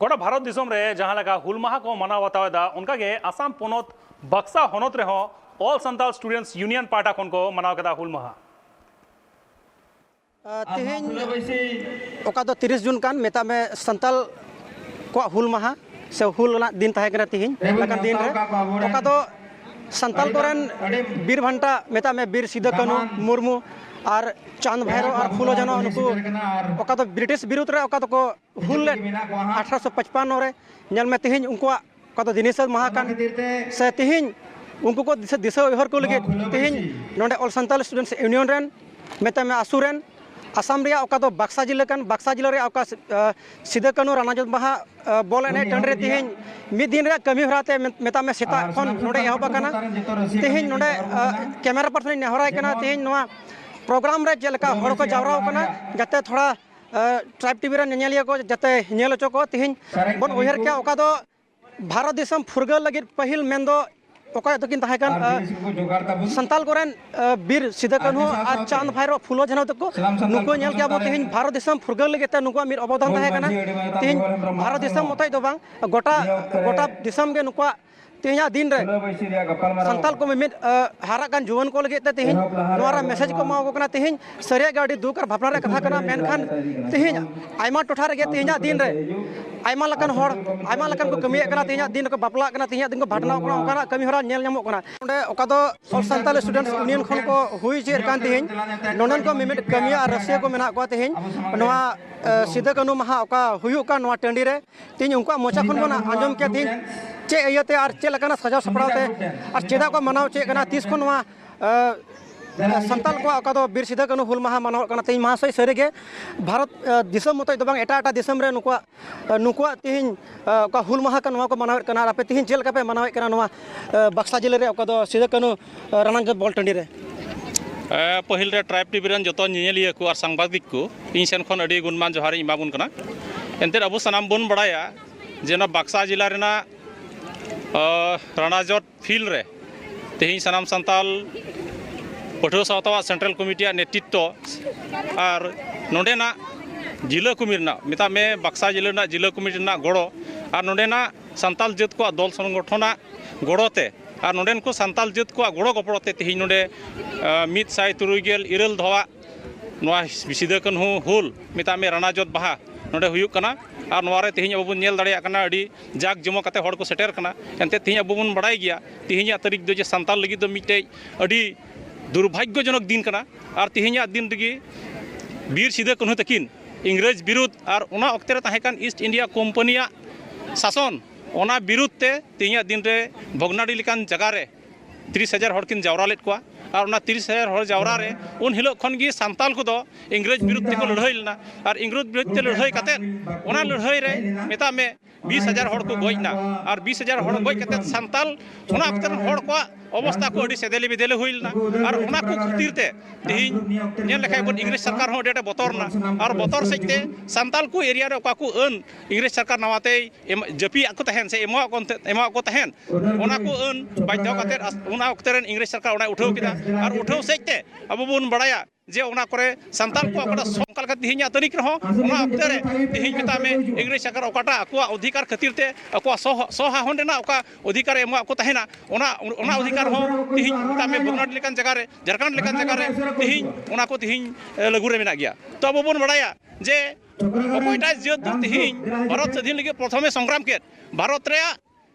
ᱜᱚᱴᱟ ᱵᱷᱟᱨᱚᱛ ᱫᱤᱥᱚᱢ ᱨᱮ ᱡᱟᱦᱟᱸ ᱞᱮᱠᱟ ᱦᱩᱞ ᱢᱟᱦᱟ ᱠᱚ ᱢᱟᱱᱟᱣ ᱵᱟᱛᱟᱣ ᱮᱫᱟ, ᱚᱱᱠᱟᱜᱮ ᱟᱥᱟᱢ ᱯᱚᱱᱚᱛ ᱵᱟᱠᱥᱟ ᱦᱚᱱᱚᱛ ᱨᱮᱦᱚᱸ All Santal Students Union ᱯᱟᱦᱴᱟ ᱠᱷᱚᱱ ᱠᱚ ᱢᱟᱱᱟᱣ ᱠᱮᱫᱟ ᱦᱩᱞ ᱢᱟᱦᱟ᱾ ᱛᱮᱦᱮᱧ ᱚᱠᱟ ᱫᱚ ᱛᱤᱨᱤᱥ ᱡᱩᱱ ᱠᱟᱱ, ᱢᱮᱛᱟᱜ ᱢᱮ ᱥᱟᱱᱛᱟᱞ ᱠᱚᱣᱟᱜ ᱦᱩᱞ ᱢᱟᱦᱟ ᱥᱮ ᱦᱩᱞ ᱨᱮᱱᱟᱜ ᱫᱤᱱ ᱛᱟᱦᱮᱸ ᱠᱟᱱᱟ ᱛᱮᱦᱮᱧ ᱞᱮᱠᱟᱱ ᱫᱤᱱ ᱨᱮ, ᱚᱠᱟ ᱫᱚ ᱥᱟᱱᱛᱟᱞ ᱠᱚᱨᱮᱱ ᱵᱤᱨ ᱵᱷᱟᱱᱴᱟ, ᱢᱮᱛᱟᱜ ᱢᱮ ᱵᱤᱨ ᱥᱤᱫᱟᱹ ᱠᱟᱹᱱᱦᱩ ᱢᱩᱨᱢᱩ ᱟᱨ ᱪᱟᱸᱫᱽ ᱵᱷᱟᱭᱨᱳ ᱟᱨ ᱯᱷᱩᱞᱳ ᱡᱷᱟᱱᱳ, ᱱᱩᱠᱩ ᱚᱠᱟ ᱫᱚ ᱵᱨᱤᱴᱤᱥ ᱵᱤᱨᱩᱫᱽ ᱨᱮ ᱚᱠᱟ ᱫᱚᱠᱚ ᱦᱩᱞ ᱞᱮᱫ ᱟᱴᱷᱨᱚᱥᱚ ᱯᱟᱸᱪᱯᱟᱱᱱᱚ ᱨᱮ, ᱧᱮᱞ ᱢᱮ ᱛᱮᱦᱮᱧ ᱩᱱᱠᱩᱣᱟᱜ ᱚᱠᱟ ᱫᱚ ᱡᱤᱱᱤᱥ ᱢᱟᱦᱟ ᱠᱟᱱ, ᱥᱮ ᱛᱮᱦᱮᱧ ᱩᱱᱠᱩ ᱠᱚ ᱫᱤᱥᱟᱹ, ᱫᱤᱥᱟᱹ ᱩᱭᱦᱟᱹᱨ ᱠᱚ ᱞᱟᱹᱜᱤᱫ ᱛᱮᱦᱮᱧ ᱱᱚᱰᱮ All Santal Students Union ᱨᱮᱱ, ᱢᱮᱛᱟᱜ ᱢᱮ ᱟᱥᱩ ᱨᱮᱱ, ᱟᱥᱟᱢ ᱨᱮᱭᱟᱜ ᱚᱠᱟ ᱫᱚ ᱵᱟᱠᱥᱟ ᱡᱤᱞᱟᱹ ᱠᱟᱱ, ᱵᱟᱠᱥᱟ ᱡᱤᱞᱟᱹ ᱨᱮᱭᱟᱜ ᱚᱠᱟ, ᱟᱸ, ᱥᱤᱫᱟᱹ ᱠᱟᱹᱱᱦᱩ ᱨᱟᱱᱟᱡᱚᱛ ᱢᱟᱦᱟ, ᱟᱸ, ᱵᱚᱞ ᱮᱱᱮᱡ ᱴᱟᱺᱰᱤ ᱨᱮ ᱛᱮᱦᱮᱧ ᱢᱤᱫ ᱫᱤᱱ ᱨᱮᱭᱟᱜ ᱠᱟᱹᱢᱤ ᱦᱚᱨᱟ ᱛᱮ ᱢᱮᱛᱟᱜ ᱢᱮ ᱥᱮᱛᱟᱜ ᱠᱷᱚᱱ ᱱᱚᱰᱮ ᱮᱦᱚᱵ ᱟᱠᱟᱱᱟ᱾ ᱛᱮᱦᱮᱧ ᱱᱚᱰᱮ, ᱟᱸ, camera person ᱤᱧ ᱱᱮᱦᱚᱨᱟᱭ ᱠᱟᱱᱟ, ᱛᱮᱦᱮᱧ ᱱᱚᱣᱟ program ᱨᱮ ᱪᱮᱫ ᱞᱮᱠᱟ ᱦᱚᱲ ᱠᱚ ᱡᱟᱣᱨᱟ ᱟᱠᱟᱱᱟ, ᱡᱟᱛᱮ ᱛᱷᱚᱲᱟ ᱟᱸ, Tribe TV ᱨᱮᱱ ᱧᱮᱧᱮᱞᱤᱭᱟᱹ ᱠᱚ ᱡᱟᱛᱮ ᱧᱮᱞ ᱦᱚᱪᱚ ᱠᱚ, ᱛᱮᱦᱮᱧ ᱵᱚᱱ ᱩᱭᱦᱟᱹᱨ ᱠᱮᱭᱟ ᱚᱠᱟ ᱫᱚ ᱵᱷᱟᱨᱚᱛ ᱫᱤᱥᱚᱢ ᱯᱷᱩᱨᱜᱟᱹᱞ ᱞᱟᱹᱜᱤᱫ ᱯᱟᱹᱦᱤᱞ ᱢᱮᱱᱫᱚ ᱚᱠᱚᱭ ᱫᱚᱠᱤᱱ ᱛᱟᱦᱮᱸ ᱠᱟᱱ, ᱟᱸ, ᱥᱟᱱᱛᱟᱞ ᱠᱚᱨᱮᱱ, ᱟᱸ, ᱵᱤᱨ ᱥᱤᱫᱟᱹ ᱠᱟᱹᱱᱦᱩ ᱟᱨ ᱪᱟᱸᱫᱽ ᱵᱷᱟᱭᱨᱳ ᱯᱷᱩᱞᱳ ᱡᱷᱟᱱᱳ ᱛᱟᱠᱚ, ᱱᱩᱠᱩ ᱧᱮᱞ ᱠᱮᱭᱟ ᱵᱚᱱ ᱛᱮᱦᱮᱧ ᱵᱷᱟᱨᱚᱛ ᱫᱤᱥᱚᱢ ᱯᱷᱩᱨᱜᱟᱹᱞ ᱞᱟᱹᱜᱤᱫ ᱛᱮ ᱱᱩᱠᱩᱣᱟᱜ ᱢᱤᱫ ᱚᱵᱚᱫᱟᱱ ᱛᱟᱦᱮᱸ ᱠᱟᱱᱟ᱾ ᱛᱮᱦᱮᱧ ᱵᱷᱟᱨᱚᱛ ᱫᱤᱥᱚᱢ ᱢᱚᱛᱚᱡ ᱫᱚ ᱵᱟᱝ, ᱜᱚᱴᱟ, ᱜᱚᱴᱟ ᱫᱤᱥᱚᱢ ᱜᱮ ᱱᱩᱠᱩᱣᱟᱜ ᱛᱮᱦᱮᱧᱟᱜ ᱫᱤᱱ ᱨᱮ ᱥᱟᱱᱛᱟᱞ ᱠᱚ ᱢᱤᱢᱤᱫ, ᱟᱸ, ᱦᱟᱨᱟᱜ ᱠᱟᱱ ᱡᱩᱣᱟᱹᱱ ᱠᱚ ᱞᱟᱹᱜᱤᱫ ᱛᱮ ᱛᱮᱦᱮᱧ ᱱᱚᱣᱟ ᱨᱮ message ᱠᱚ ᱮᱢᱟ ᱠᱚ ᱠᱟᱱᱟ᱾ ᱛᱮᱦᱮᱧ ᱥᱟᱹᱨᱤᱭᱟᱜ ᱜᱮ ᱟᱹᱰᱤ ᱫᱩᱠ ᱟᱨ ᱵᱷᱟᱵᱽᱱᱟ ᱨᱮᱭᱟᱜ ᱠᱟᱛᱷᱟ ᱠᱟᱱᱟ, ᱢᱮᱱᱠᱷᱟᱱ ᱛᱮᱦᱮᱧ ᱟᱭᱢᱟ ᱴᱚᱴᱷᱟ ᱨᱮᱜᱮ ᱛᱮᱦᱮᱧᱟᱜ ᱫᱤᱱ ᱨᱮ ᱟᱭᱢᱟ ᱞᱮᱠᱟᱱ ᱦᱚᱲ ᱟᱭᱢᱟ ᱞᱮᱠᱟᱱ ᱠᱚ ᱠᱟᱹᱢᱤᱭᱮᱫ ᱠᱟᱱᱟ, ᱛᱮᱦᱮᱧᱟᱜ ᱫᱤᱱ ᱨᱮᱠᱚ ᱵᱟᱯᱞᱟᱜ ᱠᱟᱱᱟ, ᱛᱮᱦᱮᱧᱟᱜ ᱫᱤᱱ ᱠᱚ ᱵᱷᱟᱸᱰᱟᱱᱚᱜ ᱠᱟᱱᱟ, ᱚᱱᱠᱟᱱᱟᱜ ᱠᱟᱹᱢᱤ ᱦᱚᱨᱟ ᱧᱮᱞ ᱧᱟᱢᱚᱜ ᱠᱟᱱᱟ᱾ ᱚᱸᱰᱮ ᱚᱠᱟ ᱫᱚ All Santal Students Union ᱠᱷᱚᱱ ᱠᱚ ᱦᱩᱭ ᱦᱚᱪᱚᱭᱮᱫ ᱠᱟᱱ ᱛᱮᱦᱮᱧ ᱱᱚᱰᱮᱱ ᱠᱚ ᱢᱤᱢᱤᱫ ᱠᱟᱹᱢᱤᱭᱟᱹ ᱟᱨ ᱨᱟᱹᱥᱤᱭᱟᱹ ᱠᱚ ᱢᱮᱱᱟᱜ ᱠᱚᱣᱟ ᱛᱮᱦᱮᱧ ᱱᱚᱣᱟ, ᱟᱸ, ᱥᱤᱫᱟᱹ ᱠᱟᱹᱱᱦᱩ ᱢᱟᱦᱟ ᱚᱠᱟ ᱦᱩᱭᱩᱜ ᱠᱟᱱ ᱱᱚᱣᱟ ᱴᱟᱺᱰᱤ ᱨᱮ, ᱛᱮᱦᱮᱧ ᱩᱱᱠᱩᱣᱟᱜ ᱢᱚᱪᱟ ᱠᱷᱚᱱ ᱵᱚᱱ ᱟᱸᱡᱚᱢ ᱠᱮᱭᱟ ᱛᱮᱦᱮᱧ ᱪᱮᱫ ᱤᱭᱟᱹᱛᱮ ᱟᱨ ᱪᱮᱫ ᱞᱮᱠᱟᱱᱟᱜ ᱥᱟᱡᱟᱣ ᱥᱟᱯᱲᱟᱣ ᱛᱮ ᱟᱨ ᱪᱮᱫᱟᱜ ᱠᱚ ᱢᱟᱱᱟᱣ ᱦᱚᱪᱚᱭᱮᱫ ᱠᱟᱱᱟ, ᱛᱤᱥ ᱠᱷᱚᱱ ᱱᱚᱣᱟ, ᱮ, ᱥᱟᱱᱛᱟᱞ ᱠᱚᱣᱟᱜ ᱚᱠᱟ ᱫᱚ ᱵᱤᱨ ᱥᱤᱫᱟᱹ ᱠᱟᱹᱱᱦᱩ ᱦᱩᱞ ᱢᱟᱦᱟ ᱢᱟᱱᱟᱣᱚᱜ ᱠᱟᱱᱟ᱾ ᱛᱮᱦᱮᱧ ᱢᱟᱦᱟᱥᱚᱭ ᱥᱟᱹᱨᱤᱜᱮ ᱵᱷᱟᱨᱚᱛ, ᱮ, ᱫᱤᱥᱚᱢ ᱢᱚᱛᱚᱡ ᱫᱚ ᱵᱟᱝ, ᱮᱴᱟᱜ ᱮᱴᱟᱜ ᱫᱤᱥᱚᱢ ᱨᱮ ᱱᱩᱠᱩᱣᱟᱜ, ᱮ, ᱱᱩᱠᱩᱣᱟᱜ ᱛᱮᱦᱮᱧ, ᱮ, ᱚᱠᱟ ᱦᱩᱞ ᱢᱟᱦᱟ ᱠᱟᱱᱟ ᱱᱚᱣᱟ ᱠᱚ ᱢᱟᱱᱟᱣᱮᱫ ᱠᱟᱱᱟ, ᱟᱨ ᱟᱯᱮ ᱛᱮᱦᱮᱧ ᱪᱮᱫ ᱞᱮᱠᱟ ᱯᱮ ᱢᱟᱱᱟᱣᱮᱫ ᱠᱟᱱᱟ ᱱᱚᱣᱟ, ᱮ, ᱵᱟᱠᱥᱟ ᱡᱤᱞᱟᱹ ᱨᱮ ᱚᱠᱟ ᱫᱚ ᱥᱤᱫᱟᱹ ᱠᱟᱹᱱᱦᱩ, ᱮ, ᱨᱟᱱᱟᱡᱚᱛ ᱵᱚᱞ ᱴᱟᱺᱰᱤ ᱨᱮ? ᱮ, ᱯᱟᱹᱦᱤᱞ ᱨᱮ Tribe TV ᱨᱮᱱ ᱡᱚᱛᱚ ᱧᱮᱧᱮᱞᱤᱭᱟᱹ ᱠᱚ ᱟᱨ ᱥᱟᱝᱵᱟᱫᱤᱠ ᱠᱚ ᱤᱧ ᱥᱮᱱ ᱠᱷᱚᱱ ᱟᱹᱰᱤ ᱜᱩᱱᱢᱟᱱ ᱡᱚᱦᱟᱨᱤᱧ ᱮᱢᱟ ᱵᱚᱱ ᱠᱟᱱᱟ᱾ ᱮᱱᱛᱮᱫ ᱟᱵᱚ ᱥᱟᱱᱟᱢ ᱵᱚᱱ ᱵᱟᱲᱟᱭᱟ ᱡᱮ ᱱᱚᱣᱟ ᱵᱟᱠᱥᱟ ᱡᱮᱞᱟ ᱨᱮᱱᱟᱜ, ᱟᱸ, ᱨᱟᱱᱟᱡᱚᱴ field ᱨᱮ ᱛᱮᱦᱮᱧ ᱥᱟᱱᱟᱢ ᱥᱟᱱᱛᱟᱞ ᱯᱟᱹᱴᱷᱩᱣᱟᱹ ᱥᱟᱶᱛᱟᱣᱟᱜ Central Committee ᱭᱟᱜ ᱱᱮᱛᱨᱤᱛᱛᱚ ᱟᱨ ᱱᱚᱰᱮᱱᱟᱜ ᱡᱤᱞᱟᱹ ᱠᱚᱢᱤ ᱨᱮᱱᱟᱜ, ᱢᱮᱛᱟᱜ ᱢᱮ ᱵᱟᱠᱥᱟ ᱡᱤᱞᱟᱹ ᱨᱮᱱᱟᱜ ᱡᱤᱞᱟᱹ ᱠᱚᱢᱤᱴᱤ ᱨᱮᱱᱟᱜ ᱜᱚᱲᱚ ᱟᱨ ᱱᱚᱰᱮᱱᱟᱜ ᱥᱟᱱᱛᱟᱞ ᱡᱟᱹᱛ ᱠᱚᱣᱟᱜ ᱫᱚᱞ ᱥᱚᱝᱜᱚᱴᱷᱚᱱᱟᱜ ᱜᱚᱲᱚ ᱛᱮ ᱟᱨ ᱱᱚᱰᱮᱱ ᱠᱚ ᱥᱟᱱᱛᱟᱞ ᱡᱟᱹᱛ ᱠᱚᱣᱟᱜ ᱜᱚᱲᱚ ᱜᱚᱯᱚᱲᱚ ᱛᱮ ᱛᱮᱦᱮᱧ ᱱᱚᱰᱮ, ᱟᱸ, ᱢᱤᱫ ᱥᱟᱭ ᱛᱩᱨᱩᱭ ᱜᱮᱞ ᱤᱨᱟᱹᱞ ᱫᱷᱟᱣᱟᱜ ᱱᱚᱣᱟ ᱥᱤᱫᱟᱹ ᱠᱟᱹᱱᱦᱩ ᱦᱩᱞ, ᱢᱮᱛᱟᱜ ᱢᱮ ᱨᱟᱱᱟ ᱡᱚᱛ ᱵᱟᱦᱟ, ᱱᱚᱰᱮ ᱦᱩᱭᱩᱜ ᱠᱟᱱᱟ᱾ ᱟᱨ ᱱᱚᱣᱟ ᱨᱮ ᱛᱮᱦᱮᱧ ᱟᱵᱚ ᱵᱚᱱ ᱧᱮᱞ ᱫᱟᱲᱮᱭᱟᱜ ᱠᱟᱱᱟ, ᱟᱹᱰᱤ ᱡᱟᱠ ᱡᱚᱢᱚᱠ ᱠᱟᱛᱮ ᱦᱚᱲ ᱠᱚ ᱥᱮᱴᱮᱨ ᱠᱟᱱᱟ᱾ ᱮᱱᱛᱮᱫ, ᱛᱮᱦᱮᱧ ᱟᱵᱚ ᱵᱚᱱ ᱵᱟᱲᱟᱭ ᱜᱮᱭᱟ, ᱛᱮᱦᱮᱧᱟᱜ ᱛᱟᱹᱨᱤᱠᱷ ᱫᱚ ᱡᱮ ᱥᱟᱱᱛᱟᱲ ᱞᱟᱹᱜᱤᱫ ᱫᱚ ᱢᱤᱫᱴᱮᱡ ᱟᱹᱰᱤ ᱫᱩᱨᱵᱷᱟᱜᱽᱭᱚᱡᱚᱱᱚᱠ ᱫᱤᱱ ᱠᱟᱱᱟ᱾ ᱟᱨ ᱛᱮᱦᱮᱧᱟᱜ ᱫᱤᱱ ᱨᱮᱜᱮ ᱵᱤᱨ ᱥᱤᱫᱟᱹ ᱠᱟᱹᱱᱦᱩ ᱛᱟᱹᱠᱤᱱ ᱤᱝᱨᱮᱡᱽ ᱵᱤᱨᱩᱫᱷ ᱟᱨ ᱚᱱᱟ ᱚᱠᱛᱮ ᱨᱮ ᱛᱟᱦᱮᱸ ᱠᱟᱱ ᱤᱥᱴ ᱤᱱᱰᱤᱭᱟ ᱠᱳᱢᱯᱟᱱᱤᱭᱟᱜ ᱥᱟᱥᱚᱱ, ᱚᱱᱟ ᱵᱤᱨᱩᱫᱷ ᱛᱮ ᱛᱮᱦᱮᱧᱟᱜ ᱫᱤᱱ ᱨᱮ ᱵᱷᱚᱜᱽᱱᱟᱰᱤ ᱞᱮᱠᱟᱱ ᱡᱟᱭᱜᱟ ᱨᱮ ᱛᱤᱨᱤᱥ ᱦᱟᱡᱟᱨ ᱦᱚᱲ ᱠᱤᱱ ᱡᱟᱣᱨᱟ ᱞᱮᱫ ᱠᱚᱣᱟ᱾ ᱟᱨ ᱚᱱᱟ ᱛᱤᱨᱤᱥ ᱦᱟᱡᱟᱨ ᱦᱚᱲ ᱡᱟᱣᱨᱟ ᱨᱮ ᱩᱱ ᱦᱤᱞᱳᱜ ᱠᱷᱚᱱ ᱜᱮ ᱥᱟᱱᱛᱟᱞ ᱠᱚᱫᱚ ᱤᱝᱨᱮᱡᱽ ᱵᱤᱨᱩᱫᱷ ᱛᱮᱠᱚ ᱞᱟᱹᱲᱦᱟᱹᱭ ᱞᱮᱱᱟ᱾ ᱟᱨ ᱤᱝᱨᱮᱡᱽ ᱵᱤᱨᱩᱫᱷ ᱛᱮ ᱞᱟᱹᱲᱦᱟᱹᱭ ᱠᱟᱛᱮᱫ, ᱚᱱᱟ ᱞᱟᱹᱲᱦᱟᱹᱭ ᱨᱮ ᱢᱮᱛᱟᱜ ᱢᱮ ᱵᱤᱥ ᱦᱟᱡᱟᱨ ᱦᱚᱲ ᱠᱚ ᱜᱚᱡ ᱮᱱᱟ᱾ ᱟᱨ ᱵᱤᱥ ᱦᱟᱡᱟᱨ ᱦᱚᱲ ᱜᱚᱡ ᱠᱟᱛᱮᱫ ᱥᱟᱱᱛᱟᱞ, ᱚᱱᱟ ᱚᱠᱛᱮ ᱨᱮᱱ ᱦᱚᱲ ᱠᱚᱣᱟᱜ ᱚᱵᱚᱥᱛᱟ ᱠᱚ ᱟᱹᱰᱤ ᱥᱮᱫᱮᱞᱮ ᱵᱮᱫᱮᱞᱮ ᱦᱩᱭ ᱞᱮᱱᱟ᱾ ᱟᱨ ᱚᱱᱟ ᱠᱚ ᱠᱷᱟᱹᱛᱤᱨ ᱛᱮ ᱛᱮᱦᱮᱧ ᱧᱮᱞ ᱞᱮᱠᱷᱟᱡ ᱵᱚᱱ, ᱤᱝᱨᱮᱡᱽ ᱥᱚᱨᱠᱟᱨ ᱦᱚᱸ ᱟᱹᱰᱤ ᱟᱸᱴᱮ ᱵᱚᱛᱚᱨ ᱮᱱᱟ᱾ ᱟᱨ ᱵᱚᱛᱚᱨ ᱥᱮᱫ ᱛᱮ ᱥᱟᱱᱛᱟᱞ ᱠᱚ ᱮᱨᱤᱭᱟ ᱨᱮ ᱚᱠᱟ ᱠᱚ ᱟᱹᱱ ᱤᱝᱨᱮᱡᱽ ᱥᱚᱨᱠᱟᱨ ᱱᱟᱣᱟ ᱛᱮᱭ ᱮᱢ, ᱡᱟᱹᱯᱤᱭᱟᱜ ᱠᱚ ᱛᱟᱦᱮᱱ ᱥᱮ ᱮᱢᱟᱣᱟᱜ ᱠᱚ, ᱮᱢᱟᱣᱟᱜ ᱠᱚ ᱛᱟᱦᱮᱱ, ᱚᱱᱟ ᱠᱚ ᱟᱹᱱ ᱵᱟᱫᱽᱫᱷᱚ ᱠᱟᱛᱮᱫ ᱟᱥ-, ᱚᱱᱟ ᱚᱠᱛᱮ ᱨᱮᱱ ᱤᱝᱨᱮᱡᱽ ᱥᱚᱨᱠᱟᱨ ᱚᱱᱟᱭ ᱩᱴᱷᱟᱹᱣ ᱠᱮᱫᱟ᱾ ᱟᱨ ᱩᱴᱷᱟᱹᱣ ᱥᱮᱫ ᱛᱮ ᱟᱵᱚ ᱵᱚᱱ ᱵᱟᱲᱟᱭᱟ ᱡᱮ ᱚᱱᱟ ᱠᱚᱨᱮ ᱥᱟᱱᱛᱟᱲ ᱠᱚᱣᱟᱜ ᱚᱠᱟᱴᱟᱜ ᱥᱚ-, ᱚᱱᱠᱟ ᱞᱮᱠᱟ ᱛᱮᱦᱮᱧᱟᱜ ᱛᱟᱹᱨᱤᱠᱷ ᱨᱮᱦᱚᱸ, ᱚᱱᱟ ᱚᱠᱛᱮ ᱨᱮ ᱛᱮᱦᱮᱧ ᱢᱮᱛᱟᱜ ᱢᱮ ᱤᱝᱨᱮᱡᱽ ᱥᱚᱨᱠᱟᱨ ᱚᱠᱟᱴᱟᱜ ᱟᱠᱚᱣᱟᱜ ᱚᱫᱷᱤᱠᱟᱨ ᱠᱷᱟᱹᱛᱤᱨ ᱛᱮ ᱟᱠᱚᱣᱟᱜ ᱥᱚ-, ᱥᱚᱦᱟᱦᱚᱱ ᱨᱮᱱᱟᱜ ᱚᱠᱟ ᱚᱫᱷᱤᱠᱟᱨ ᱮ ᱮᱢᱟᱜ ᱠᱚ ᱛᱟᱦᱮᱱᱟ, ᱚᱱᱟ, ᱚᱱᱟ ᱚᱫᱷᱤᱠᱟᱨ ᱦᱚᱸ ᱛᱮᱦᱮᱧ ᱢᱮᱛᱟᱜ ᱢᱮ ᱵᱷᱚᱜᱽᱱᱟᱰᱤ ᱞᱮᱠᱟᱱ ᱡᱟᱭᱜᱟ ᱨᱮ, ᱡᱷᱟᱲᱠᱷᱚᱸᱰ ᱞᱮᱠᱟᱱ ᱡᱟᱭᱜᱟ ᱨᱮ ᱛᱮᱦᱮᱧ ᱚᱱᱟ ᱠᱚ ᱛᱮᱦᱮᱧ, ᱮ, ᱞᱟᱹᱜᱩ ᱨᱮ ᱢᱮᱱᱟᱜ ᱜᱮᱭᱟ᱾ ᱛᱚ ᱟᱵᱚ ᱵᱚᱱ ᱵᱟᱲᱟᱭᱟ ᱡᱮ ᱚᱠᱚᱭᱴᱟᱜ ᱡᱟᱹᱛ ᱫᱚ ᱛᱮᱦᱮᱧ ᱵᱷᱟᱨᱚᱛ ᱥᱟᱹᱫᱷᱤᱱ ᱞᱟᱹᱜᱤᱫ ᱯᱨᱚᱛᱷᱚᱢᱮ ᱥᱚᱝᱜᱨᱟᱢ ᱠᱮᱫ, ᱵᱷᱟᱨᱚᱛ ᱨᱮᱭᱟᱜ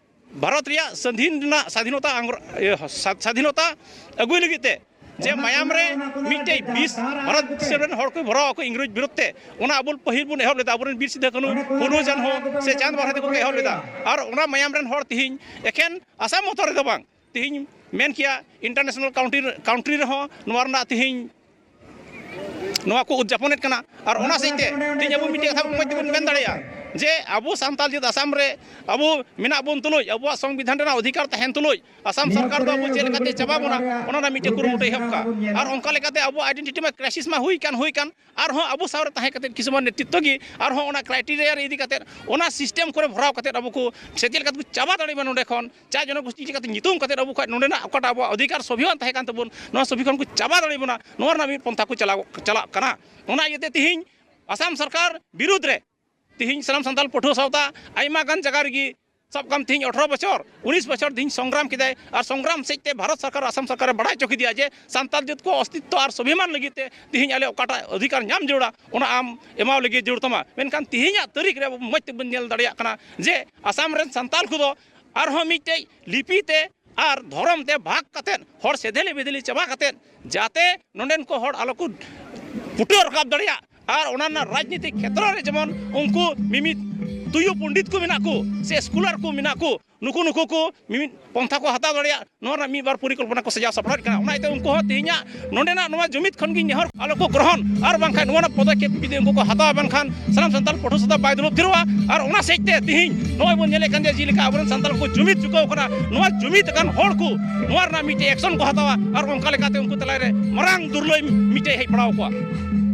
ᱵᱷᱟᱨᱚᱛ ᱨᱮᱭᱟᱜ ᱥᱟᱹᱫᱷᱤᱱ ᱨᱮᱱᱟᱜ ᱥᱟᱫᱷᱤᱱᱚᱛᱟ ᱟᱝᱜᱽᱨᱚ-, ᱤᱭᱟᱹ, ᱥᱟ-, ᱥᱟᱫᱷᱤᱱᱚᱛᱟ ᱟᱹᱜᱩᱭ ᱞᱟᱹᱜᱤᱫ ᱛᱮ ᱡᱮ ᱢᱟᱭᱟᱢ ᱨᱮ ᱢᱤᱫᱴᱮᱡ ᱵᱤᱥ ᱵᱷᱟᱨᱚᱛ ᱫᱤᱥᱚᱢ ᱨᱮᱱ ᱦᱚᱲ ᱠᱚ ᱵᱷᱚᱨᱟᱣ ᱟᱠᱚ ᱤᱝᱨᱮᱡᱽ ᱵᱤᱨᱩᱫᱷ ᱛᱮ, ᱚᱱᱟ ᱟᱵᱚ ᱯᱟᱹᱦᱤᱞ ᱵᱚᱱ ᱮᱦᱚᱵ ᱞᱮᱫᱟ᱾ ᱟᱵᱚᱨᱮᱱ ᱵᱤᱨ ᱥᱤᱫᱷᱩ ᱠᱟᱹᱱᱦᱩ, ᱯᱷᱩᱞᱳ ᱡᱷᱟᱱᱳ ᱥᱮ ᱪᱟᱸᱫᱽ ᱵᱷᱟᱭᱨᱳ ᱛᱟᱠᱚ ᱠᱚ ᱮᱦᱚᱵ ᱞᱮᱫᱟ᱾ ᱟᱨ ᱚᱱᱟ ᱢᱟᱭᱟᱢ ᱨᱮᱱ ᱦᱚᱲ ᱛᱮᱦᱮᱧ ᱮᱠᱮᱱ ᱟᱥᱟᱢ ᱢᱚᱛᱚ ᱨᱮᱫᱚ ᱵᱟᱝ, ᱛᱮᱦᱮᱧ ᱢᱮᱱ ᱠᱮᱭᱟ international country, country ᱨᱮᱦᱚᱸ ᱱᱚᱣᱟ ᱨᱮᱱᱟᱜ ᱛᱮᱦᱮᱧ ᱱᱚᱣᱟ ᱠᱚ ᱩᱫᱽᱡᱟᱯᱚᱱᱮᱫ ᱠᱟᱱᱟ᱾ ᱟᱨ ᱚᱱᱟ ᱥᱮᱫ ᱛᱮ ᱛᱮᱦᱮᱧ ᱟᱵᱚ ᱢᱤᱫᱴᱮᱡ ᱠᱟᱛᱷᱟ ᱢᱚᱡᱽ ᱛᱮᱵᱚᱱ ᱢᱮᱱ ᱫᱟᱲᱮᱭᱟᱜᱼᱟ ᱡᱮ ᱟᱵᱚ ᱥᱟᱱᱛᱟᱲ ᱡᱟᱹᱛ ᱟᱥᱟᱢ ᱨᱮ ᱟᱵᱚ ᱢᱮᱱᱟᱜ ᱵᱚᱱ ᱛᱩᱞᱩᱡ, ᱟᱵᱚᱣᱟᱜ ᱥᱚᱝᱵᱤᱫᱷᱟᱱ ᱨᱮᱱᱟᱜ ᱚᱫᱷᱤᱠᱟᱨ ᱛᱟᱦᱮᱱ ᱛᱩᱞᱩᱡ, ᱟᱥᱟᱢ ᱥᱚᱨᱠᱟᱨ ᱫᱚ ᱟᱵᱚ ᱪᱮᱫ ᱞᱮᱠᱟᱛᱮ ᱪᱟᱵᱟ ᱵᱚᱱᱟ, ᱚᱱᱟ ᱨᱮᱱᱟᱜ ᱢᱤᱫᱴᱮᱡ ᱠᱩᱨᱩᱢᱩᱴᱩᱭ ᱮᱦᱚᱵ ᱠᱟᱜᱼᱟ᱾ ᱟᱨ ᱚᱱᱠᱟ ᱞᱮᱠᱟᱛᱮ ᱟᱵᱚᱣᱟᱜ identity ᱢᱟ crisis ᱢᱟ ᱦᱩᱭ ᱠᱟᱱ, ᱦᱩᱭ ᱠᱟᱱ, ᱟᱨᱦᱚᱸ ᱟᱵᱚ ᱥᱟᱶ ᱨᱮ ᱛᱟᱦᱮᱸ ᱠᱟᱛᱮ ᱠᱤᱪᱷᱩᱢᱟᱱ ᱱᱮᱛᱨᱤᱛᱛᱚ ᱜᱮ ᱟᱨᱦᱚᱸ ᱚᱱᱟ criteria ᱨᱮ ᱤᱫᱤ ᱠᱟᱛᱮ, ᱚᱱᱟ system ᱠᱚᱨᱮ ᱵᱷᱚᱨᱟᱣ ᱠᱟᱛᱮ ᱟᱵᱚ ᱠᱚ ᱥᱮ ᱪᱮᱫ ᱞᱮᱠᱟ ᱛᱮᱠᱚ ᱪᱟᱵᱟ ᱫᱟᱲᱮᱭᱟᱜᱼᱟ ᱱᱚᱰᱮ ᱠᱷᱚᱱ, ᱪᱟ ᱡᱚᱱᱚᱜᱳᱥᱴᱤ ᱪᱤᱠᱟᱹᱛᱮ ᱧᱩᱛᱩᱢ ᱠᱟᱛᱮ ᱟᱵᱚ ᱠᱷᱚᱱ ᱱᱚᱰᱮᱱᱟᱜ ᱚᱠᱟᱴᱟᱜ ᱟᱵᱚᱣᱟᱜ ᱚᱫᱷᱤᱠᱟᱨ ᱥᱚᱵᱷᱤᱢᱟᱱ ᱛᱟᱦᱮᱸ ᱠᱟᱱ ᱛᱟᱵᱚᱱ, ᱱᱚᱣᱟ ᱥᱚᱵᱷᱤ ᱠᱷᱚᱱ ᱠᱚ ᱪᱟᱵᱟ ᱫᱟᱲᱮᱭᱟᱵᱚᱱᱟ, ᱱᱚᱣᱟ ᱨᱮᱱᱟᱜ ᱢᱤᱫ ᱯᱚᱱᱛᱷᱟ ᱠᱚ ᱪᱟᱞᱟᱣ, ᱪᱟᱞᱟᱜ ᱠᱟᱱᱟ᱾ ᱚᱱᱟ ᱤᱭᱟᱹᱛᱮ ᱛᱤᱦᱤᱧ ᱟᱥᱟᱢ ᱥᱚᱨᱠᱟᱨ ᱵᱤᱨᱩᱫᱽ ᱨᱮ ᱛᱤᱦᱤᱧ ᱥᱟᱱᱟᱢ ᱥᱟᱱᱛᱟᱲ ᱯᱟᱹᱴᱷᱩᱣᱟᱹ ᱥᱟᱶᱛᱟ ᱟᱭᱢᱟ ᱜᱟᱱ ᱡᱟᱭᱜᱟ ᱨᱮᱜᱮ ᱥᱟᱵ ᱠᱟᱢ ᱛᱮᱦᱮᱧ ᱟᱴᱷᱨᱚ ᱵᱚᱪᱷᱚᱨ, ᱩᱱᱤᱥ ᱵᱚᱪᱷᱚᱨ ᱛᱮᱦᱮᱧ ᱥᱚᱝᱜᱨᱟᱢ ᱠᱮᱫᱟᱭ, ᱟᱨ ᱥᱚᱝᱜᱨᱟᱢ ᱥᱮᱫ ᱛᱮ ᱵᱷᱟᱨᱚᱛ ᱥᱚᱨᱠᱟᱨ, ᱟᱥᱟᱢ ᱥᱚᱨᱠᱟᱨᱮ ᱵᱟᱲᱟᱭ ᱦᱚᱪᱚ ᱠᱮᱫᱮᱭᱟ ᱡᱮ ᱥᱟᱱᱛᱟᱲ ᱡᱟᱹᱛ ᱠᱚ ᱚᱥᱛᱤᱛᱛᱚ ᱟᱨ ᱥᱚᱵᱷᱤᱢᱟᱱ ᱞᱟᱹᱜᱤᱫ ᱛᱮ ᱛᱮᱦᱮᱧ ᱟᱞᱮ ᱚᱠᱟᱴᱟᱜ ᱚᱫᱷᱤᱠᱟᱨ ᱧᱟᱢ ᱡᱟᱹᱨᱩᱲᱟ, ᱚᱱᱟ ᱟᱢ ᱮᱢᱟᱣ ᱞᱟᱹᱜᱤᱫ ᱡᱟᱹᱨᱩᱲ ᱛᱟᱢᱟ᱾ ᱢᱮᱱᱠᱷᱟᱱ ᱛᱮᱦᱮᱧᱟᱜ ᱛᱟᱹᱨᱤᱠᱷ ᱨᱮ ᱟᱵᱚ ᱢᱚᱡᱽ ᱛᱮᱵᱚᱱ ᱧᱮᱞ ᱫᱟᱲᱮᱭᱟᱜ ᱠᱟᱱᱟ ᱡᱮ ᱟᱥᱟᱢ ᱨᱮᱱ ᱥᱟᱱᱛᱟᱲ ᱠᱚᱫᱚ ᱟᱨᱦᱚᱸ ᱢᱤᱫᱴᱮᱡ ᱞᱤᱯᱤ ᱛᱮ ᱟᱨ ᱫᱷᱚᱨᱚᱢ ᱛᱮ ᱵᱷᱟᱜᱽ ᱠᱟᱛᱮᱫ, ᱦᱚᱲ ᱥᱮᱫᱷᱮᱞᱤ ᱵᱮᱫᱷᱮᱞᱤ ᱪᱟᱵᱟ ᱠᱟᱛᱮᱫ, ᱡᱟᱛᱮ ᱱᱚᱰᱮᱱ ᱠᱚ ᱦᱚᱲ ᱟᱞᱚ ᱠᱚ ᱯᱩᱴᱟᱹᱣ ᱨᱟᱠᱟᱵ ᱫᱟᱲᱮᱭᱟᱜ, ᱟᱨ ᱚᱱᱟ ᱨᱮᱱᱟᱜ ᱨᱟᱡᱽᱱᱤᱛᱤᱠ ᱠᱷᱮᱛᱨᱚ ᱨᱮ ᱡᱮᱢᱚᱱ ᱩᱱᱠᱩ ᱢᱤᱢᱤᱫ ᱛᱩᱭᱩ ᱯᱚᱱᱰᱤᱛ ᱠᱚ ᱢᱮᱱᱟᱜ ᱠᱚ, ᱥᱮ ᱥᱠᱚᱞᱟᱨ ᱠᱚ ᱢᱮᱱᱟᱜ ᱠᱚ, ᱱᱩᱠᱩ ᱱᱩᱠᱩ ᱠᱚ ᱢᱤᱢᱤᱫ ᱯᱚᱱᱛᱷᱟ ᱠᱚ ᱦᱟᱛᱟᱣ ᱫᱟᱲᱮᱭᱟᱜ, ᱱᱚᱣᱟ ᱨᱮᱱᱟᱜ ᱢᱤᱫ ᱵᱟᱨ ᱯᱚᱨᱤᱠᱚᱞᱯᱚᱱᱟ ᱠᱚ ᱥᱟᱡᱟᱣ ᱥᱟᱯᱲᱟᱣᱮᱫ ᱠᱟᱱᱟ᱾ ᱚᱱᱟ ᱤᱭᱟᱹᱛᱮ ᱩᱱᱠᱩ ᱦᱚᱸ ᱛᱮᱦᱮᱧᱟᱜ ᱱᱚᱰᱮᱱᱟᱜ ᱱᱚᱣᱟ ᱡᱩᱢᱤᱫ ᱠᱷᱚᱱ ᱜᱮ ᱱᱮᱦᱚᱨ ᱟᱞᱚ ᱠᱚ ᱜᱨᱚᱦᱚᱱ, ᱟᱨ ᱵᱟᱝᱠᱷᱟᱱ ᱱᱚᱣᱟ ᱨᱮᱱᱟᱜ ᱯᱚᱫᱚᱠᱷᱮᱯ ᱡᱩᱫᱤ ᱩᱱᱠᱩ ᱠᱚ ᱦᱟᱛᱟᱣᱟ, ᱢᱮᱱᱠᱷᱟᱱ ᱥᱟᱱᱟᱢ ᱥᱟᱱᱛᱟᱲ ᱯᱟᱹᱴᱷᱩᱣᱟᱹ ᱥᱟᱶᱛᱟ ᱵᱟᱭ ᱫᱩᱲᱩᱵ ᱛᱷᱤᱨᱚᱜᱼᱟ᱾ ᱟᱨ ᱚᱱᱟ ᱥᱮᱫ ᱛᱮ ᱛᱮᱦᱮᱧ ᱱᱚᱜᱼᱚᱭ ᱵᱚᱱ ᱧᱮᱞᱮᱫ ᱠᱟᱱ ᱡᱮ ᱡᱮᱞᱮᱠᱟ ᱟᱵᱚᱨᱮᱱ ᱥᱟᱱᱛᱟᱲ ᱠᱚ ᱡᱩᱢᱤᱫ ᱪᱩᱠᱟᱹᱣ ᱠᱟᱱᱟ, ᱱᱚᱣᱟ ᱡᱩᱢᱤᱫ ᱟᱠᱟᱱ ᱦᱚᱲ ᱠᱚ ᱱᱚᱣᱟ ᱨᱮᱱᱟᱜ ᱢᱤᱫᱴᱮᱡ ᱮᱠᱥᱚᱱ ᱠᱚ ᱦᱟᱛᱟᱣᱟ, ᱟᱨ ᱚᱱᱠᱟ ᱞᱮᱠᱟᱛᱮ ᱩᱱᱠᱩ ᱛᱟᱞᱟᱨᱮ ᱢᱟᱨᱟᱝ ᱫᱩᱨᱞᱟᱹᱭ ᱢᱤᱫᱴᱮᱡ ᱦᱮᱡ ᱯᱟᱲᱟᱣ ᱠᱚᱣᱟ᱾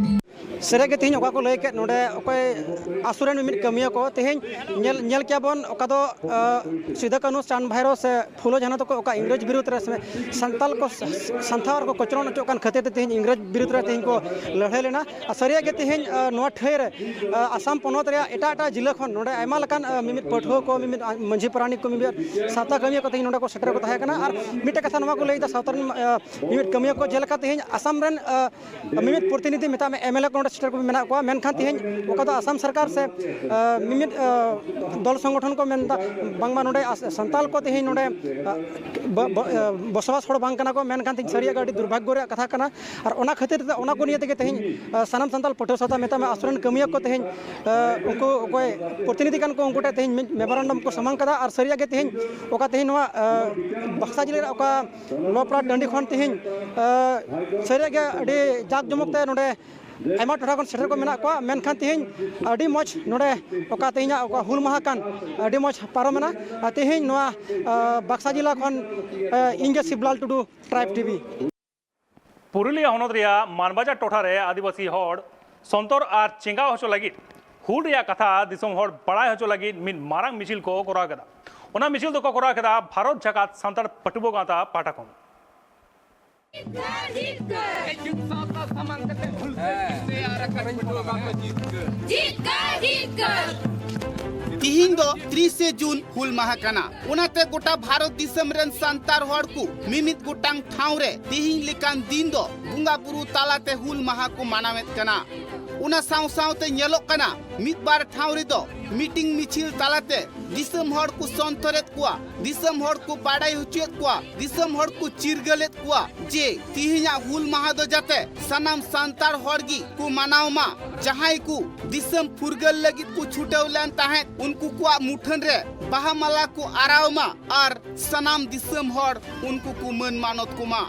ᱥᱟᱹᱨᱤ ᱜᱮ ᱛᱮᱦᱮᱧ ᱚᱠᱟ ᱠᱚ ᱞᱟᱹᱭ ᱠᱮᱫ, ᱱᱚᱰᱮ ᱚᱠᱚᱭ ᱟᱥᱩᱨ ᱨᱮᱱ ᱢᱤᱢᱤᱫ ᱠᱟᱹᱢᱤᱭᱟᱹ ᱠᱚ ᱛᱮᱦᱮᱧ ᱧᱮᱞ, ᱧᱮᱞ ᱠᱮᱭᱟ ᱵᱚᱱ, ᱚᱠᱟ ᱫᱚ, ᱟᱸ, ᱥᱤᱫᱩ ᱠᱟᱹᱱᱦᱩ ᱪᱟᱸᱫᱽ ᱵᱷᱟᱭᱨᱳ ᱥᱮ ᱯᱷᱩᱞᱳ ᱡᱷᱟᱱᱳ ᱛᱟᱠᱚ ᱚᱠᱟ ᱤᱝᱨᱮᱡᱽ ᱵᱤᱨᱩᱫᱽ ᱨᱮ ᱥᱮ ᱥᱟᱱᱛᱟᱞ ᱠᱚ ᱥ-, ᱥ-, ᱥᱟᱱᱛᱷᱟᱣ ᱨᱮᱠᱚ ᱠᱚᱪᱞᱚᱱ ᱦᱚᱪᱚᱜ ᱠᱟᱱ ᱠᱷᱟᱹᱛᱤᱨ ᱛᱮ ᱛᱮᱦᱮᱧ ᱤᱝᱨᱮᱡᱽ ᱵᱤᱨᱩᱫᱽ ᱨᱮ ᱛᱮᱦᱮᱧ ᱠᱚ ᱞᱟᱹᱲᱦᱟᱹᱭ ᱞᱮᱱᱟ᱾ ᱟᱨ ᱥᱟᱹᱨᱤᱭᱟᱜ ᱜᱮ ᱛᱮᱦᱮᱧ, ᱟᱸ, ᱱᱚᱣᱟ ᱴᱷᱟᱹᱭ ᱨᱮ, ᱟᱸ, ᱟᱥᱟᱢ ᱯᱚᱱᱚᱛ ᱨᱮᱭᱟᱜ ᱮᱴᱟᱜ ᱮᱴᱟᱜ ᱡᱤᱞᱟᱹ ᱠᱷᱚᱱ ᱱᱚᱰᱮ ᱟᱭᱢᱟ ᱞᱮᱠᱟᱱ, ᱟᱸ, ᱢᱤᱢᱤᱫ ᱯᱟᱹᱴᱷᱩᱣᱟᱹ ᱠᱚ, ᱢᱤᱢᱤᱫ, ᱟᱸ, ᱢᱟᱹᱡᱷᱤ ᱯᱟᱨᱟᱱᱤᱠ ᱠᱚ, ᱢᱤᱢᱤᱫ ᱥᱟᱶᱛᱟ ᱠᱟᱹᱢᱤᱭᱟᱹ ᱠᱚ ᱛᱮᱦᱮᱧ ᱱᱚᱰᱮ ᱠᱚ ᱥᱮᱴᱮᱨ ᱠᱚ ᱛᱟᱦᱮᱸ ᱠᱟᱱᱟ᱾ ᱟᱨ ᱢᱤᱫᱴᱮᱡ ᱠᱟᱛᱷᱟ ᱱᱚᱣᱟ ᱠᱚ ᱞᱟᱹᱭᱫᱟ, ᱥᱟᱶᱛᱟ ᱨᱮᱱ, ᱟᱸ, ᱢᱤᱢᱤᱫ ᱠᱟᱹᱢᱤᱭᱟᱹ ᱠᱚ ᱡᱮᱞᱮᱠᱟ ᱛᱮᱦᱮᱧ ᱟᱥᱟᱢ ᱨᱮᱱ, ᱟᱸ, ᱢᱤᱢᱤᱫ ᱯᱨᱚᱛᱤᱱᱤᱫᱷᱤ ᱢᱮᱛᱟᱜ ᱢᱮ, ᱮᱢ ᱮᱞ ᱮ ᱠᱚ ᱱᱚᱰᱮ ᱥᱮᱴᱮᱨ ᱠᱚ ᱢᱮᱱᱟᱜ ᱠᱚᱣᱟ, ᱢᱮᱱᱠᱷᱟᱱ ᱛᱮᱦᱮᱧ ᱚᱠᱟ ᱫᱚ ᱟᱥᱟᱢ ᱥᱚᱨᱠᱟᱨ ᱥᱮ, ᱟᱸ, ᱢᱤᱢᱤᱫ, ᱟᱸ, ᱫᱚᱞ ᱥᱚᱝᱜᱚᱴᱷᱚᱱ ᱠᱚ ᱢᱮᱱᱫᱟ ᱵᱟᱝᱢᱟ ᱱᱚᱰᱮ ᱟᱥ-, ᱥᱟᱱᱛᱟᱞ ᱠᱚ ᱛᱮᱦᱮᱧ ᱱᱚᱰᱮ, ᱟᱸ, ᱵᱚ-, ᱵᱚ-, ᱟᱸ, ᱵᱚᱥᱚᱵᱟᱥ ᱦᱚᱲ ᱵᱟᱝ ᱠᱟᱱᱟ ᱠᱚ, ᱢᱮᱱᱠᱷᱟᱱ ᱛᱮᱦᱮᱧ ᱥᱟᱹᱨᱤᱭᱟᱜ ᱜᱮ ᱟᱹᱰᱤ ᱫᱩᱨᱵᱷᱟᱜᱽᱜᱚ ᱨᱮᱭᱟᱜ ᱠᱟᱛᱷᱟ ᱠᱟᱱᱟ᱾ ᱟᱨ ᱚᱱᱟ ᱠᱷᱟᱹᱛᱤᱨ ᱛᱮ ᱚᱱᱟ ᱠᱚ ᱱᱤᱭᱮ ᱛᱮᱜᱮ ᱛᱮᱦᱮᱧ, ᱟᱸ, ᱥᱟᱱᱟᱢ ᱥᱟᱱᱛᱟᱞ ᱯᱟᱹᱴᱷᱩᱣᱟᱹ ᱥᱟᱶᱛᱟ ᱢᱮᱛᱟᱜ ᱢᱮ, ᱟᱥᱨᱚᱭ ᱨᱮᱱ ᱠᱟᱹᱢᱤᱭᱟᱹ ᱠᱚ ᱛᱮᱦᱮᱧ, ᱟᱸ, ᱩᱱᱠᱩ ᱚᱠᱚᱭ ᱯᱨᱚᱛᱤᱱᱤᱫᱷᱤ ᱠᱟᱱ ᱠᱚ, ᱩᱱᱠᱩ ᱴᱷᱮᱱ ᱛᱮᱦᱮᱧ ᱢᱤᱫ ᱢᱮᱢᱳᱨᱟᱱᱰᱟᱢ ᱠᱚ ᱥᱟᱢᱟᱝ ᱠᱟᱫᱟ᱾ ᱟᱨ ᱥᱟᱹᱨᱤᱭᱟᱜ ᱜᱮ ᱛᱮᱦᱮᱧ ᱚᱠᱟ ᱛᱮᱦᱮᱧ ᱱᱚᱣᱟ, ᱟᱸ, ᱵᱟᱠᱥᱟ ᱡᱤᱞᱟᱹ ᱨᱮ ᱚᱠᱟ ᱞᱚᱯᱨᱟ ᱴᱟᱺᱰᱤ ᱠᱷᱚᱱ ᱛᱮᱦᱮᱧ, ᱟᱸ, ᱥᱟᱹᱨᱤᱭᱟᱜ ᱜᱮ ᱟᱹᱰᱤ ᱡᱟᱠ ᱡᱚᱢᱚᱠ ᱛᱮ ᱱᱚᱰᱮ ᱟᱭᱢᱟ ᱴᱚᱴᱷᱟ ᱠᱷᱚᱱ ᱥᱮᱴᱮᱨ ᱠᱚ ᱢᱮᱱᱟᱜ ᱠᱚᱣᱟ, ᱢᱮᱱᱠᱷᱟᱱ ᱛᱮᱦᱮᱧ ᱟᱹᱰᱤ ᱢᱚᱡᱽ ᱱᱚᱰᱮ ᱚᱠᱟ ᱛᱮᱦᱮᱧᱟᱜ ᱚᱠᱟ ᱦᱩᱞ ᱢᱟᱦᱟ ᱠᱟᱱ, ᱟᱹᱰᱤ ᱢᱚᱡᱽ ᱯᱟᱨᱚᱢᱮᱱᱟ᱾ ᱟᱨ ᱛᱮᱦᱮᱧ ᱱᱚᱣᱟ, ᱟᱸ, ᱵᱟᱠᱥᱟ ᱡᱮᱞᱟ ᱠᱷᱚᱱ, ᱟᱸ, ᱤᱧ ᱜᱮ ᱥᱤᱵᱞᱟᱞ ᱴᱩᱰᱩ, ᱴᱨᱟᱭᱤᱵᱽ ᱴᱤᱵᱷᱤ᱾ ᱯᱩᱨᱩᱞᱤᱭᱟᱹ ᱦᱚᱱᱚᱛ ᱨᱮᱭᱟᱜ ᱢᱟᱱᱵᱟᱡᱟᱨ ᱴᱚᱴᱷᱟ ᱨᱮ ᱟᱹᱫᱤᱵᱟᱹᱥᱤ ᱦᱚᱲ ᱥᱚᱱᱛᱚᱨ ᱟᱨ ᱪᱮᱸᱜᱟᱣ ᱦᱚᱪᱚ ᱞᱟᱹᱜᱤᱫ ᱦᱩᱞ ᱨᱮᱭᱟᱜ ᱠᱟᱛᱷᱟ ᱫᱤᱥᱚᱢ ᱦᱚᱲ ᱵᱟᱲᱟᱭ ᱦᱚᱪᱚ ᱞᱟᱹᱜᱤᱫ ᱢᱤᱫ ᱢᱟᱨᱟᱝ ᱢᱤᱪᱷᱤᱞ ᱠᱚ ᱠᱚᱨᱟᱣ ᱠᱮᱫᱟ᱾ ᱚᱱᱟ ᱢᱤᱪᱷᱤᱞ ᱫᱚᱠᱚ ᱠᱚᱨᱟᱣ ᱠᱮᱫᱟ ᱵᱷᱟᱨᱚᱛ ᱡᱟᱠᱟᱛ ᱥᱟᱱᱛᱟᱲ ᱯᱟᱹᱴᱷᱩᱣᱟᱹ ᱜᱟᱶᱛᱟ ᱯᱟᱦᱴᱟ ᱠᱷᱚᱱ᱾ ᱡᱤᱛᱠᱟᱹᱨ, ᱡᱤᱛᱠᱟᱹᱨ᱾ ᱡᱤᱛᱠᱟᱹᱨ, ᱡᱤᱛᱠᱟᱹᱨ᱾ ᱛᱤᱦᱤᱧ ᱫᱚ ᱛᱤᱨᱤᱥᱮ ᱡᱩᱱ ᱦᱩᱞ ᱢᱟᱦᱟ ᱠᱟᱱᱟ᱾ ᱚᱱᱟᱛᱮ ᱜᱚᱴᱟ ᱵᱷᱟᱨᱚᱛ ᱫᱤᱥᱚᱢ ᱨᱮᱱ ᱥᱟᱱᱛᱟᱲ ᱦᱚᱲ ᱠᱚ ᱢᱤᱢᱤᱫ ᱜᱚᱴᱟᱝ ᱴᱷᱟᱶ ᱨᱮ ᱛᱤᱦᱤᱧ ᱞᱮᱠᱟᱱ ᱫᱤᱱ ᱫᱚ ᱵᱚᱸᱜᱟ ᱵᱩᱨᱩ ᱛᱟᱞᱟᱛᱮ ᱦᱩᱞ ᱢᱟᱦᱟ ᱠᱚ ᱢᱟᱱᱟᱣᱮᱫ ᱠᱟᱱᱟ᱾ ᱚᱱᱟ ᱥᱟᱶ ᱥᱟᱶᱛᱮ ᱧᱮᱞᱚᱜ ᱠᱟᱱᱟ, ᱢᱤᱫ ᱵᱟᱨ ᱴᱷᱟᱶ ᱨᱮᱫᱚ ᱢᱤᱴᱤᱝ ᱢᱤᱪᱷᱤᱞ ᱛᱟᱞᱟᱛᱮ ᱫᱤᱥᱚᱢ ᱦᱚᱲ ᱠᱚ ᱥᱚᱱᱛᱚᱨᱮᱫ ᱠᱚᱣᱟ, ᱫᱤᱥᱚᱢ ᱦᱚᱲ ᱠᱚ ᱵᱟᱰᱟᱭ ᱦᱚᱪᱚᱭᱮᱫ ᱠᱚᱣᱟ, ᱫᱤᱥᱚᱢ ᱦᱚᱲ ᱠᱚ ᱪᱤᱨᱜᱟᱹᱞᱮᱫ ᱠᱚᱣᱟ ᱡᱮ ᱛᱤᱦᱤᱧᱟᱜ ᱦᱩᱞ ᱢᱟᱦᱟ ᱫᱚ ᱡᱟᱛᱮ ᱥᱟᱱᱟᱢ ᱥᱟᱱᱛᱟᱲ ᱦᱚᱲ ᱜᱮ ᱠᱚ ᱢᱟᱱᱟᱣ ᱢᱟ᱾ ᱡᱟᱦᱟᱸᱭ ᱠᱚ ᱫᱤᱥᱚᱢ ᱯᱷᱩᱨᱜᱟᱹᱞ ᱞᱟᱹᱜᱤᱫ ᱠᱚ ᱪᱷᱩᱴᱟᱹᱣ ᱞᱮᱱ ᱛᱟᱦᱮᱸᱫ, ᱩᱱᱠᱩ ᱠᱚᱣᱟᱜ ᱢᱩᱴᱷᱟᱹᱱ ᱨᱮ ᱵᱟᱦᱟ ᱢᱟᱞᱟ ᱠᱚ ᱟᱨᱟᱣ ᱢᱟ ᱟᱨ ᱥᱟᱱᱟᱢ ᱫᱤᱥᱚᱢ ᱦᱚᱲ ᱩᱱᱠᱩ ᱠᱚ ᱢᱟᱹᱱ ᱢᱟᱱᱚᱛ ᱠᱚᱢᱟ᱾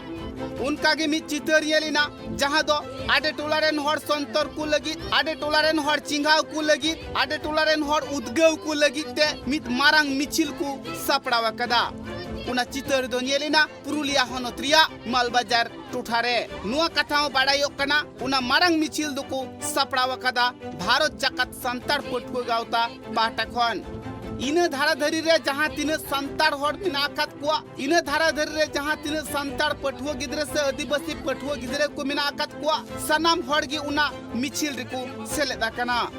ᱚᱱᱠᱟ ᱜᱮ ᱢᱤᱫ ᱪᱤᱛᱟᱹᱨ ᱧᱮᱞ ᱮᱱᱟ, ᱡᱟᱦᱟᱸ ᱫᱚ ᱟᱰᱮ ᱴᱚᱞᱟ ᱨᱮᱱ ᱦᱚᱲ ᱥᱚᱱᱛᱚᱨ ᱠᱚ ᱞᱟᱹᱜᱤᱫ, ᱟᱰᱮ ᱴᱚᱞᱟ ᱨᱮᱱ ᱦᱚᱲ ᱪᱤᱸᱜᱷᱟᱣ ᱠᱚ ᱞᱟᱹᱜᱤᱫ, ᱟᱰᱮ ᱴᱚᱞᱟ ᱨᱮᱱ ᱦᱚᱲ ᱩᱫᱽᱜᱟᱹᱣ ᱠᱚ ᱞᱟᱹᱜᱤᱫ ᱛᱮ ᱢᱤᱫ ᱢᱟᱨᱟᱝ ᱢᱤᱪᱷᱤᱞ ᱠᱚ ᱥᱟᱯᱲᱟᱣ ᱟᱠᱟᱫᱟ᱾ ᱚᱱᱟ ᱪᱤᱛᱟᱹᱨ ᱫᱚ ᱧᱮᱞ ᱮᱱᱟ ᱯᱩᱨᱩᱞᱤᱭᱟ ᱦᱚᱱᱚᱛ ᱨᱮᱭᱟᱜ ᱢᱟᱞᱵᱟᱡᱟᱨ ᱴᱚᱴᱷᱟ ᱨᱮ᱾ ᱱᱚᱣᱟ ᱠᱟᱛᱷᱟ ᱦᱚᱸ ᱵᱟᱲᱟᱭᱚᱜ ᱠᱟᱱᱟ, ᱚᱱᱟ ᱢᱟᱨᱟᱝ ᱢᱤᱪᱷᱤᱞ ᱫᱚᱠᱚ ᱥᱟᱯᱲᱟᱣ ᱟᱠᱟᱫᱟ ᱵᱷᱟᱨᱚᱛ ᱡᱟᱠᱟᱛ ᱥᱟᱱᱛᱟᱲ ᱯᱟᱹᱴᱷᱩᱣᱟᱹ ᱜᱟᱶᱛᱟ ᱯᱟᱦᱴᱟ ᱠᱷᱚᱱ᱾ ᱤᱱᱟᱹ ᱫᱷᱟᱨᱟ ᱫᱷᱟᱹᱨᱤ ᱨᱮ ᱡᱟᱦᱟᱸ ᱛᱤᱱᱟᱹᱜ ᱥᱟᱱᱛᱟᱲ ᱦᱚᱲ ᱢᱮᱱᱟᱜ ᱟᱠᱟᱫ ᱠᱚᱣᱟ, ᱤᱱᱟᱹ ᱫᱷᱟᱨᱟ ᱫᱷᱟᱹᱨᱤ ᱨᱮ ᱡᱟᱦᱟᱸ ᱛᱤᱱᱟᱹᱜ ᱥᱟᱱᱛᱟᱲ ᱯᱟᱹᱴᱷᱩᱣᱟᱹ ᱜᱤᱫᱽᱨᱟᱹ ᱥᱮ ᱟᱹᱫᱤᱵᱟᱹᱥᱤ ᱯᱟᱹᱴᱷᱩᱣᱟᱹ ᱜᱤᱫᱽᱨᱟᱹ ᱠᱚ ᱢᱮᱱᱟᱜ ᱟᱠᱟᱫ ᱠᱚᱣᱟ, ᱥᱟᱱᱟᱢ ᱦᱚᱲ ᱜᱮ ᱚᱱᱟ ᱢᱤᱪᱷᱤᱞ ᱨᱮᱠᱚ ᱥᱮᱞᱮᱫ ᱟᱠᱟᱱᱟ᱾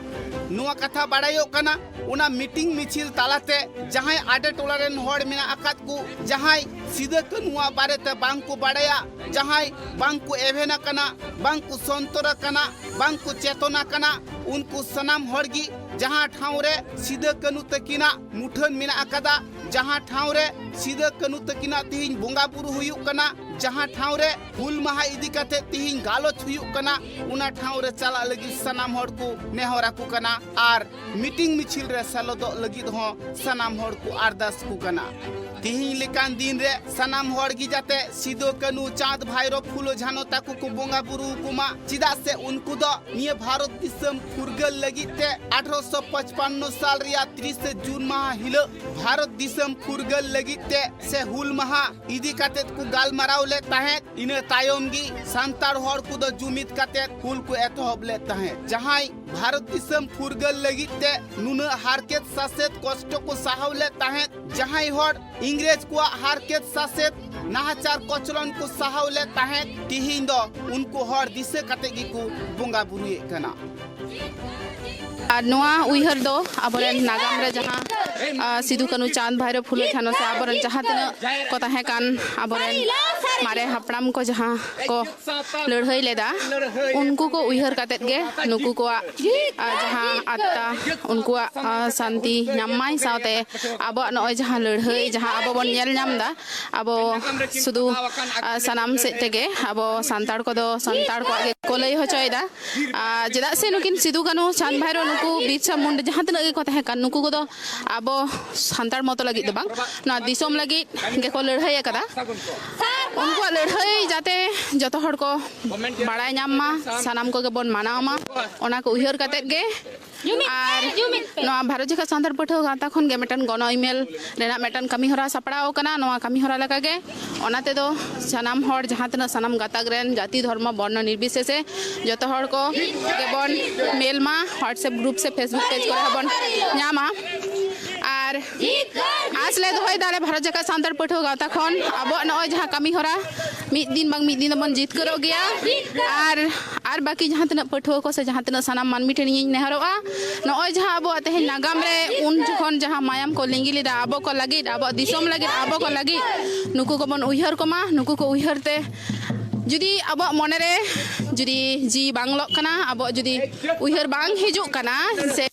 ᱱᱚᱣᱟ ᱠᱟᱛᱷᱟ ᱵᱟᱲᱟᱭᱚᱜ ᱠᱟᱱᱟ, ᱚᱱᱟ ᱢᱤᱴᱤᱝ ᱢᱤᱪᱷᱤᱞ ᱛᱟᱞᱟᱛᱮ ᱡᱟᱦᱟᱸᱭ ᱟᱰᱮ ᱴᱚᱞᱟ ᱨᱮᱱ ᱦᱚᱲ ᱢᱮᱱᱟᱜ ᱟᱠᱟᱫ ᱠᱚ, ᱡᱟᱦᱟᱸᱭ ᱥᱤᱫᱟᱹ ᱠᱟᱹᱱᱩᱣᱟᱜ ᱵᱟᱨᱮᱛᱮ ᱵᱟᱝ ᱠᱚ ᱵᱟᱲᱟᱭᱟ, ᱡᱟᱦᱟᱸᱭ ᱵᱟᱝ ᱠᱚ ᱮᱵᱷᱮᱱ ᱟᱠᱟᱱᱟ, ᱵᱟᱝ ᱠᱚ ᱥᱚᱱᱛᱚᱨ ᱟᱠᱟᱱᱟ, ᱵᱟᱝ ᱠᱚ ᱪᱮᱛᱚᱱ ᱟᱠᱟᱱᱟ, ᱩᱱᱠᱩ ᱥᱟᱱᱟᱢ ᱦᱚᱲ ᱜᱮ ᱡᱟᱦᱟᱸ ᱴᱷᱟᱶ ᱨᱮ ᱥᱤᱫᱟᱹ ᱠᱟᱹᱱᱩ ᱛᱟᱹᱠᱤᱱᱟᱜ ᱢᱩᱴᱷᱟᱹᱱ ᱢᱮᱱᱟᱜ ᱟᱠᱟᱫᱟ, ᱡᱟᱦᱟᱸ ᱴᱷᱟᱶ ᱨᱮ ᱥᱤᱫᱟᱹ ᱠᱟᱹᱱᱩ ᱛᱟᱹᱠᱤᱱᱟᱜ ᱛᱤᱦᱤᱧ ᱵᱚᱸᱜᱟ ᱵᱩᱨᱩ ᱦᱩᱭᱩᱜ ᱠᱟᱱᱟ, ᱡᱟᱦᱟᱸ ᱴᱷᱟᱶ ᱨᱮ ᱦᱩᱞ ᱢᱟᱦᱟ ᱤᱫᱤ ᱠᱟᱛᱮ ᱛᱤᱦᱤᱧ ᱜᱟᱞᱚᱪ ᱦᱩᱭᱩᱜ ᱠᱟᱱᱟ, ᱚᱱᱟ ᱴᱷᱟᱶ ᱨᱮ ᱪᱟᱞᱟᱜ ᱞᱟᱹᱜᱤᱫ ᱥᱟᱱᱟᱢ ᱦᱚᱲ ᱠᱚ ᱱᱮᱦᱚᱨ ᱟᱠᱚ ᱠᱟᱱᱟ ᱟᱨ ᱢᱤᱴᱤᱝ ᱢᱤᱪᱷᱤᱞ ᱨᱮ ᱥᱮᱞᱮᱫᱚᱜ ᱞᱟᱹᱜᱤᱫ ᱦᱚᱸ ᱥᱟᱱᱟᱢ ᱦᱚᱲ ᱠᱚ ᱟᱨᱫᱟᱥ ᱠᱚ ᱠᱟᱱᱟ᱾ ᱛᱤᱦᱤᱧ ᱞᱮᱠᱟᱱ ᱫᱤᱱ ᱨᱮ ᱥᱟᱱᱟᱢ ᱦᱚᱲ ᱜᱮ ᱡᱟᱛᱮ ᱥᱤᱫᱚ ᱠᱟᱹᱱᱩ, ᱪᱟᱸᱫᱽ, ᱵᱷᱟᱭᱨᱚ, ᱯᱷᱩᱞᱳ, ᱡᱷᱟᱱᱚ ᱛᱟᱠᱚ ᱠᱚ ᱵᱚᱸᱜᱟ ᱵᱩᱨᱩ ᱟᱠᱚ ᱢᱟ, ᱪᱮᱫᱟᱜ ᱥᱮ ᱩᱱᱠᱩ ᱫᱚ ᱱᱤᱭᱟᱹ ᱵᱷᱟᱨᱚᱛ ᱫᱤᱥᱚᱢ ᱯᱷᱩᱨᱜᱟᱹᱞ ᱞᱟᱹᱜᱤᱫ ᱛᱮ ᱟᱴᱷᱨᱚᱥᱚ ᱯᱚᱪᱯᱟᱱᱱᱚ ᱥᱟᱞ ᱨᱮᱭᱟᱜ ᱛᱤᱨᱤᱥᱮ ᱡᱩᱱ ᱢᱟᱦᱟ ᱦᱤᱞᱳᱜ ᱵᱷᱟᱨᱚᱛ ᱫᱤᱥᱚᱢ ᱯᱷᱩᱨᱜᱟᱹᱞ ᱞᱟᱹᱜᱤᱫ ᱛᱮ ᱥᱮ ᱦᱩᱞ ᱢᱟᱦᱟ ᱤᱫᱤ ᱠᱟᱛᱮᱫ ᱠᱚ ᱜᱟᱞᱢᱟᱨᱟᱣ ᱞᱮᱫ ᱛᱟᱦᱮᱸᱫ᱾ ᱤᱱᱟᱹ ᱛᱟᱭᱚᱢ ᱜᱮ ᱥᱟᱱᱛᱟᱲ ᱦᱚᱲ ᱠᱚᱫᱚ ᱡᱩᱢᱤᱫ ᱠᱟᱛᱮᱫ ᱦᱩᱞ ᱠᱚ ᱮᱛᱚᱦᱚᱵ ᱞᱮᱫ ᱛᱟᱦᱮᱸᱫ᱾ ᱡᱟᱦᱟᱸᱭ ᱵᱷᱟᱨᱚᱛ ᱫᱤᱥᱚᱢ ᱯᱷᱩᱨᱜᱟᱹᱞ ᱞᱟᱹᱜᱤᱫ ᱛᱮ ᱱᱩᱱᱟᱹᱜ ᱦᱟᱨᱠᱮᱛ ᱥᱟᱥᱮᱛ ᱠᱚᱥᱴᱚ ᱠᱚ ᱥᱟᱦᱟᱣ ᱞᱮᱫ ᱛᱟᱦᱮᱸᱫ, ᱡᱟᱦᱟᱸᱭ ᱦᱚᱲ ᱤᱝᱨᱮᱡᱽ ᱠᱚᱣᱟᱜ ᱦᱟᱨᱠᱮᱛ ᱥᱟᱥᱮᱛ ᱱᱟᱦᱟᱪᱟᱨ ᱠᱚᱪᱞᱚᱱ ᱠᱚ ᱥᱟᱦᱟᱣ ᱞᱮᱫ ᱛᱟᱦᱮᱸᱫ, ᱛᱤᱦᱤᱧ ᱫᱚ ᱩᱱᱠᱩ ᱦᱚᱲ ᱫᱤᱥᱟᱹ ᱠᱟᱛᱮ ᱜᱮᱠᱚ ᱵᱚᱸᱜᱟ ᱵᱩᱨᱩᱭᱮᱫ ᱠᱟᱱᱟ᱾ ᱟᱨ ᱱᱚᱣᱟ ᱩᱭᱦᱟᱹᱨ ᱫᱚ ᱟᱵᱚᱨᱮᱱ ᱱᱟᱜᱟᱢ ᱨᱮ ᱡᱟᱦᱟᱸ, ᱟᱨ, ᱥᱤᱫᱩ, ᱠᱟᱹᱱᱦᱩ, ᱪᱟᱸᱫᱽ, ᱵᱷᱟᱭᱨᱳ, ᱯᱷᱩᱞᱳ, ᱡᱷᱟᱱᱳ ᱥᱮ ᱟᱵᱚᱨᱮᱱ ᱡᱟᱦᱟᱸ ᱛᱤᱱᱟᱹᱜ ᱠᱚ ᱛᱟᱦᱮᱸ ᱠᱟᱱ ᱟᱵᱚᱨᱮᱱ ᱢᱟᱨᱮ ᱦᱟᱯᱲᱟᱢ ᱠᱚ ᱡᱟᱦᱟᱸ ᱠᱚ ᱞᱟᱹᱲᱦᱟᱹᱭ ᱞᱮᱫᱟ, ᱩᱱᱠᱩ ᱠᱚ ᱩᱭᱦᱟᱹᱨ ᱠᱟᱛᱮᱫ ᱜᱮ ᱱᱩᱠᱩ ᱠᱚᱣᱟᱜ, ᱟᱨ, ᱡᱟᱦᱟᱸ ᱟᱛᱛᱟ, ᱩᱱᱠᱩᱣᱟᱜ, ᱟᱨ, ᱥᱟᱱᱛᱤ ᱧᱟᱢ ᱢᱟᱭ, ᱥᱟᱶᱛᱮ ᱟᱵᱚᱣᱟᱜ ᱱᱚᱜᱼᱚᱭ ᱡᱟᱦᱟᱸ ᱞᱟᱹᱲᱦᱟᱹᱭ, ᱡᱟᱦᱟᱸ ᱟᱵᱚ ᱵᱚᱱ ᱧᱮᱞ ᱧᱟᱢ ᱮᱫᱟ, ᱟᱵᱚ ᱥᱩᱫᱷᱩ, ᱟᱨ, ᱥᱟᱱᱟᱢ ᱥᱮᱫ ᱛᱮᱜᱮ ᱟᱵᱚ ᱥᱟᱱᱛᱟᱲ ᱠᱚᱫᱚ ᱥᱟᱱᱛᱟᱲ ᱠᱚᱣᱟᱜ ᱜᱮ ᱠᱚ ᱞᱟᱹᱭ ᱦᱚᱪᱚᱭᱮᱫᱟ᱾ ᱟᱨ ᱪᱮᱫᱟᱜ ᱥᱮ ᱱᱩᱠᱤᱱ ᱥᱤᱫᱩ, ᱠᱟᱹᱱᱦᱩ, ᱪᱟᱸᱫᱽ, ᱵᱷᱟᱭᱨᱳ, ᱱᱩᱠᱩ ᱵᱤᱨᱥᱟ ᱢᱩᱱᱰᱟ ᱡᱟᱦᱟᱸ ᱛᱤᱱᱟᱹᱜ ᱜᱮᱠᱚ ᱛᱟᱦᱮᱸ ᱠᱟᱱ, ᱱᱩᱠᱩ ᱠᱚᱫᱚ ᱟᱵᱚ ᱥᱟᱱᱛᱟᱲ ᱢᱚᱛᱚ ᱞᱟᱹᱜᱤᱫ ᱫᱚ ᱵᱟᱝ, ᱱᱚᱣᱟ ᱫᱤᱥᱚᱢ ᱞᱟᱹᱜᱤᱫ ᱜᱮᱠᱚ ᱞᱟᱹᱲᱦᱟᱹᱭ ᱟᱠᱟᱫᱟ᱾ ᱩᱱᱠᱩᱣᱟᱜ ᱞᱟᱹᱲᱦᱟᱹᱭ ᱡᱟᱛᱮ ᱡᱚᱛᱚ ᱦᱚᱲ ᱠᱚ ᱵᱟᱲᱟᱭ ᱧᱟᱢ ᱢᱟ, ᱥᱟᱱᱟᱢ ᱠᱚᱜᱮ ᱵᱚᱱ ᱢᱟᱱᱟᱣ ᱢᱟ, ᱚᱱᱟ ᱠᱚ ᱩᱭᱦᱟᱹᱨ ᱠᱟᱛᱮᱫ ᱜᱮ᱾ ᱟᱨ ᱱᱚᱣᱟ ᱵᱷᱟᱨᱚᱛ ᱡᱟᱠᱟᱛ ᱥᱟᱱᱛᱟᱲ ᱯᱟᱹᱴᱷᱩᱣᱟᱹ ᱜᱟᱶᱛᱟ ᱠᱷᱚᱱ ᱜᱮ ᱢᱤᱫᱴᱟᱝ ᱜᱚᱱᱚ ᱤᱢᱮᱞ ᱨᱮᱱᱟᱜ ᱢᱤᱫᱴᱟᱝ ᱠᱟᱹᱢᱤ ᱦᱚᱨᱟ ᱥᱟᱯᱲᱟᱣ ᱟᱠᱟᱱᱟ᱾ ᱱᱚᱣᱟ ᱠᱟᱹᱢᱤ ᱦᱚᱨᱟ ᱞᱮᱠᱟᱜᱮ ᱚᱱᱟ ᱛᱮᱫᱚ ᱥᱟᱱᱟᱢ ᱦᱚᱲ, ᱡᱟᱦᱟᱸ ᱛᱤᱱᱟᱹᱜ ᱥᱟᱱᱟᱢ ᱜᱟᱛᱟᱠ ᱨᱮᱱ, ᱡᱟᱹᱛᱤ, ᱫᱷᱚᱨᱢᱚ, ᱵᱚᱨᱱᱚ ᱱᱤᱨᱵᱤᱥᱮᱥᱮ ᱡᱚᱛᱚ ᱦᱚᱲ ᱠᱚ ᱜᱮᱵᱚᱱ ᱢᱮᱞ ᱢᱟ, WhatsApp group ᱥᱮ Facebook page ᱠᱚᱨᱮ ᱦᱚᱸᱵᱚᱱ ᱧᱟᱢᱟ᱾ ᱟᱨ ᱟᱸᱥ ᱞᱮ ᱫᱚᱦᱚᱭᱮᱫᱟ ᱟᱞᱮ ᱵᱷᱟᱨᱚᱛ ᱡᱟᱠᱟᱛ ᱥᱟᱱᱛᱟᱲ ᱯᱟᱹᱴᱷᱩᱣᱟᱹ ᱜᱟᱶᱛᱟ ᱠᱷᱚᱱ ᱟᱵᱚᱣᱟᱜ ᱱᱚᱜᱼᱚᱭ ᱡᱟᱦᱟᱸ ᱠᱟᱹᱢᱤ ᱦᱚᱨᱟ ᱢᱤᱫ ᱫᱤᱱ ᱵᱟᱝ ᱢᱤᱫ ᱫᱤᱱ ᱫᱚᱵᱚᱱ ᱡᱤᱛᱠᱟᱹᱨᱚᱜ ᱜᱮᱭᱟ᱾ ᱟᱨ, ᱟᱨ ᱵᱟᱹᱠᱤ ᱡᱟᱦᱟᱸ ᱛᱤᱱᱟᱹᱜ ᱯᱟᱹᱴᱷᱩᱣᱟᱹ ᱠᱚ ᱥᱮ ᱡᱟᱦᱟᱸ ᱛᱤᱱᱟᱹᱜ ᱥᱟᱱᱟᱢ ᱢᱟᱹᱱᱢᱤ ᱴᱷᱮᱱ ᱤᱧ ᱱᱮᱦᱚᱨᱚᱜᱼᱟ, ᱱᱚᱜᱼᱚᱭ ᱡᱟᱦᱟᱸ ᱟᱵᱚᱣᱟᱜ ᱛᱮᱦᱮᱧ ᱱᱟᱜᱟᱢ ᱨᱮ ᱩᱱ ᱡᱚᱠᱷᱚᱱ ᱡᱟᱦᱟᱸ ᱢᱟᱭᱟᱢ ᱠᱚ ᱞᱤᱸᱜᱤ ᱞᱮᱫᱟ ᱟᱵᱚ ᱠᱚ ᱞᱟᱹᱜᱤᱫ, ᱟᱵᱚᱣᱟᱜ ᱫᱤᱥᱚᱢ ᱞᱟᱹᱜᱤᱫ, ᱟᱵᱚ ᱠᱚ ᱞᱟᱹᱜᱤᱫ, ᱱᱩᱠᱩ ᱠᱚᱵᱚᱱ ᱩᱭᱦᱟᱹᱨ ᱠᱚᱢᱟ᱾ ᱱᱩᱠᱩ ᱠᱚ ᱩᱭᱦᱟᱹᱨ ᱛᱮ ᱡᱩᱫᱤ ᱟᱵᱚᱣᱟᱜ ᱢᱚᱱᱮᱨᱮ ᱡᱩᱫᱤ ᱡᱤᱣᱤ ᱵᱟᱝ ᱞᱚᱜ ᱠᱟᱱᱟ, ᱟᱵᱚᱣᱟᱜ ᱡᱩᱫᱤ ᱩᱭᱦᱟᱹᱨ ᱵᱟᱝ ᱦᱤᱡᱩᱜ ᱠᱟᱱᱟ ᱥᱮ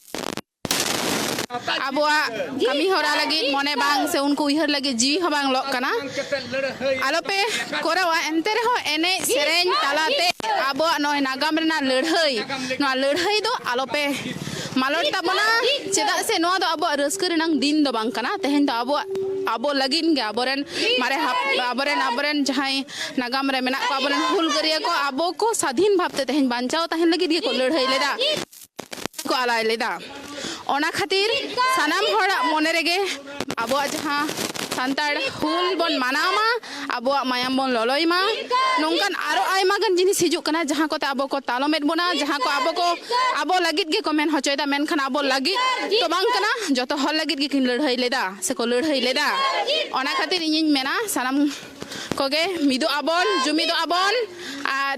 ᱟᱵᱚᱣᱟᱜ ᱠᱟᱹᱢᱤ ᱦᱚᱨᱟ ᱞᱟᱹᱜᱤᱫ ᱢᱚᱱᱮ ᱵᱟᱝ ᱥᱮ ᱩᱱᱠᱩ ᱩᱭᱦᱟᱹᱨ ᱞᱟᱹᱜᱤᱫ ᱡᱤᱣᱤ ᱦᱚᱸ ᱵᱟᱝ ᱞᱚᱜ ᱠᱟᱱᱟ, ᱟᱞᱚᱯᱮ ᱠᱚᱨᱟᱣᱟ᱾ ᱮᱱᱛᱮ ᱨᱮᱦᱚᱸ ᱮᱱᱮᱡ, ᱥᱮᱨᱮᱧ ᱛᱟᱞᱟᱛᱮ ᱟᱵᱚᱣᱟᱜ ᱱᱚᱜᱼᱚᱭ ᱱᱟᱜᱟᱢ ᱨᱮᱱᱟᱜ ᱞᱟᱹᱲᱦᱟᱹᱭ, ᱱᱚᱣᱟ ᱞᱟᱹᱲᱦᱟᱹᱭ ᱫᱚ ᱟᱞᱚᱯᱮ ᱢᱟᱞᱚᱴ ᱛᱟᱵᱚᱱᱟ᱾ ᱪᱮᱫᱟᱜ ᱥᱮ ᱱᱚᱣᱟ ᱫᱚ ᱟᱵᱚᱣᱟᱜ ᱨᱟᱹᱥᱠᱟᱹ ᱨᱮᱱᱟᱝ ᱫᱤᱱ ᱫᱚ ᱵᱟᱝ ᱠᱟᱱᱟ᱾ ᱛᱮᱦᱮᱧ ᱫᱚ ᱟᱵᱚᱣᱟᱜ, ᱟᱵᱚ ᱞᱟᱹᱜᱤᱫ ᱜᱮ ᱟᱵᱚᱨᱮᱱ ᱢᱟᱨᱮ ᱦᱟᱯ-, ᱟᱵᱚᱨᱮᱱ, ᱟᱵᱚᱨᱮᱱ ᱡᱟᱦᱟᱸᱭ ᱱᱟᱜᱟᱢ ᱨᱮ ᱢᱮᱱᱟᱜ ᱠᱚᱣᱟ, ᱟᱵᱚᱨᱮᱱ ᱦᱩᱞᱜᱟᱹᱨᱤᱭᱟᱹ ᱠᱚ ᱟᱵᱚ ᱠᱚ ᱥᱟᱫᱷᱤᱱ ᱵᱷᱟᱵᱽᱛᱮ ᱛᱮᱦᱮᱧ ᱵᱟᱧᱪᱟᱣ ᱛᱟᱦᱮᱱ ᱞᱟᱹᱜᱤᱫ ᱜᱮᱠᱚ ᱞᱟᱹᱲᱦᱟᱹᱭ ᱞᱮᱫᱟ, ᱠᱚ ᱟᱞᱟᱭ ᱞᱮᱫᱟ᱾ ᱚᱱᱟ ᱠᱷᱟᱹᱛᱤᱨ ᱥᱟᱱᱟᱢ ᱦᱚᱲᱟᱜ ᱢᱚᱱᱮ ᱨᱮᱜᱮ ᱟᱵᱚᱣᱟᱜ ᱡᱟᱦᱟᱸ ᱥᱟᱱᱛᱟᱲ ᱦᱩᱞ ᱵᱚᱱ ᱢᱟᱱᱟᱣ ᱢᱟ, ᱟᱵᱚᱣᱟᱜ ᱢᱟᱭᱟᱢ ᱵᱚᱱ ᱞᱚᱞᱚᱭ ᱢᱟ᱾ ᱱᱚᱝᱠᱟᱱ ᱟᱨᱚ ᱟᱭᱢᱟ ᱜᱟᱱ ᱡᱤᱱᱤᱥ ᱦᱤᱡᱩᱜ ᱠᱟᱱᱟ, ᱡᱟᱦᱟᱸ ᱠᱚᱛᱮ ᱟᱵᱚ ᱠᱚ ᱛᱟᱞᱚᱢᱮᱫ ᱵᱚᱱᱟ, ᱡᱟᱦᱟᱸ ᱠᱚ ᱟᱵᱚ ᱠᱚ, ᱟᱵᱚ ᱞᱟᱹᱜᱤᱫ ᱜᱮᱠᱚ ᱢᱮᱱ ᱦᱚᱪᱚᱭᱮᱫᱟ, ᱢᱮᱱᱠᱷᱟᱱ ᱟᱵᱚ ᱞᱟᱹᱜᱤᱫ ᱫᱚ ᱵᱟᱝ ᱠᱟᱱᱟ᱾ ᱡᱚᱛᱚ ᱦᱚᱲ ᱞᱟᱹᱜᱤᱫ ᱜᱮᱠᱤᱱ ᱞᱟᱹᱲᱦᱟᱹᱭ ᱞᱮᱫᱟ ᱥᱮᱠᱚ ᱞᱟᱹᱲᱦᱟᱹᱭ ᱞᱮᱫᱟ᱾ ᱚᱱᱟ ᱠᱷᱟᱹᱛᱤᱨ ᱤᱧᱤᱧ ᱢᱮᱱᱟ, ᱥᱟᱱᱟᱢ ᱠᱚᱜᱮ ᱢᱤᱫᱚᱜ ᱟᱵᱚᱱ, ᱡᱩᱢᱤᱫᱚᱜ ᱟᱵᱚᱱ, ᱟᱨ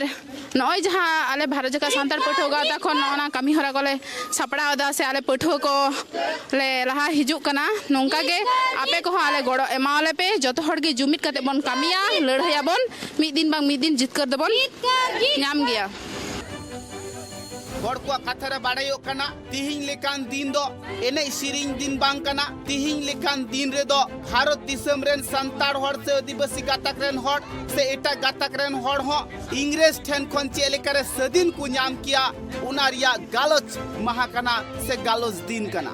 ᱱᱚᱜᱼᱚᱭ ᱡᱟᱦᱟᱸ ᱟᱞᱮ ᱵᱷᱟᱨᱚᱛ ᱡᱟᱠᱟᱛ ᱥᱟᱱᱛᱟᱲ ᱯᱟᱹᱴᱷᱩᱣᱟᱹ ᱜᱟᱶᱛᱟ ᱠᱷᱚᱱ ᱱᱚᱜᱼᱚ ᱱᱟ ᱠᱟᱹᱢᱤ ᱦᱚᱨᱟ ᱠᱚᱞᱮ ᱥᱟᱯᱲᱟᱣ ᱮᱫᱟ ᱥᱮ ᱟᱞᱮ ᱯᱟᱹᱴᱷᱩᱣᱟᱹ ᱠᱚ ᱞᱮ ᱞᱟᱦᱟ ᱦᱤᱡᱩᱜ ᱠᱟᱱᱟ, ᱱᱚᱝᱠᱟ ᱜᱮ ᱟᱯᱮ ᱠᱚᱦᱚᱸ ᱟᱞᱮ ᱜᱚᱲᱚ ᱮᱢᱟᱣᱟᱞᱮ ᱯᱮ᱾ ᱡᱚᱛᱚ ᱦᱚᱲ ᱜᱮ ᱡᱩᱢᱤᱫ ᱠᱟᱛᱮ ᱵᱚᱱ ᱠᱟᱹᱢᱤᱭᱟ, ᱞᱟᱹᱲᱦᱟᱹᱭ ᱟᱵᱚᱱ, ᱢᱤᱫ ᱫᱤᱱ ᱵᱟᱝ ᱢᱤᱫ ᱫᱤᱱ ᱡᱤᱛᱠᱟᱹᱨ ᱫᱚᱵᱚᱱ ᱧᱟᱢ ᱜᱮᱭᱟ᱾ ᱦᱚᱲ ᱠᱚᱣᱟᱜ ᱠᱟᱛᱷᱟ ᱨᱮ ᱵᱟᱲᱟᱭᱚᱜ ᱠᱟᱱᱟ, ᱛᱤᱦᱤᱧ ᱞᱮᱠᱟᱱ ᱫᱤᱱ ᱫᱚ ᱮᱱᱮᱡ ᱥᱮᱨᱮᱧ ᱫᱤᱱ ᱵᱟᱝ ᱠᱟᱱᱟ᱾ ᱛᱤᱦᱤᱧ ᱞᱮᱠᱟᱱ ᱫᱤᱱ ᱨᱮᱫᱚ ᱵᱷᱟᱨᱚᱛ ᱫᱤᱥᱚᱢ ᱨᱮᱱ ᱥᱟᱱᱛᱟᱲ ᱦᱚᱲ ᱥᱮ ᱟᱹᱫᱤᱵᱟᱹᱥᱤ ᱜᱟᱛᱟᱠ ᱨᱮᱱ ᱦᱚᱲ ᱥᱮ ᱮᱴᱟᱜ ᱜᱟᱛᱟᱠ ᱨᱮᱱ ᱦᱚᱲ ᱦᱚᱸ ᱤᱝᱨᱮᱡᱽ ᱴᱷᱮᱱ ᱠᱷᱚᱱ ᱪᱮᱫ ᱞᱮᱠᱟᱨᱮ ᱥᱟᱹᱫᱷᱤᱱ ᱠᱚ ᱧᱟᱢ ᱠᱮᱭᱟ, ᱚᱱᱟ ᱨᱮᱭᱟᱜ ᱜᱟᱞᱚᱪ ᱢᱟᱦᱟ ᱠᱟᱱᱟ ᱥᱮ ᱜᱟᱞᱚᱪ ᱫᱤᱱ ᱠᱟᱱᱟ᱾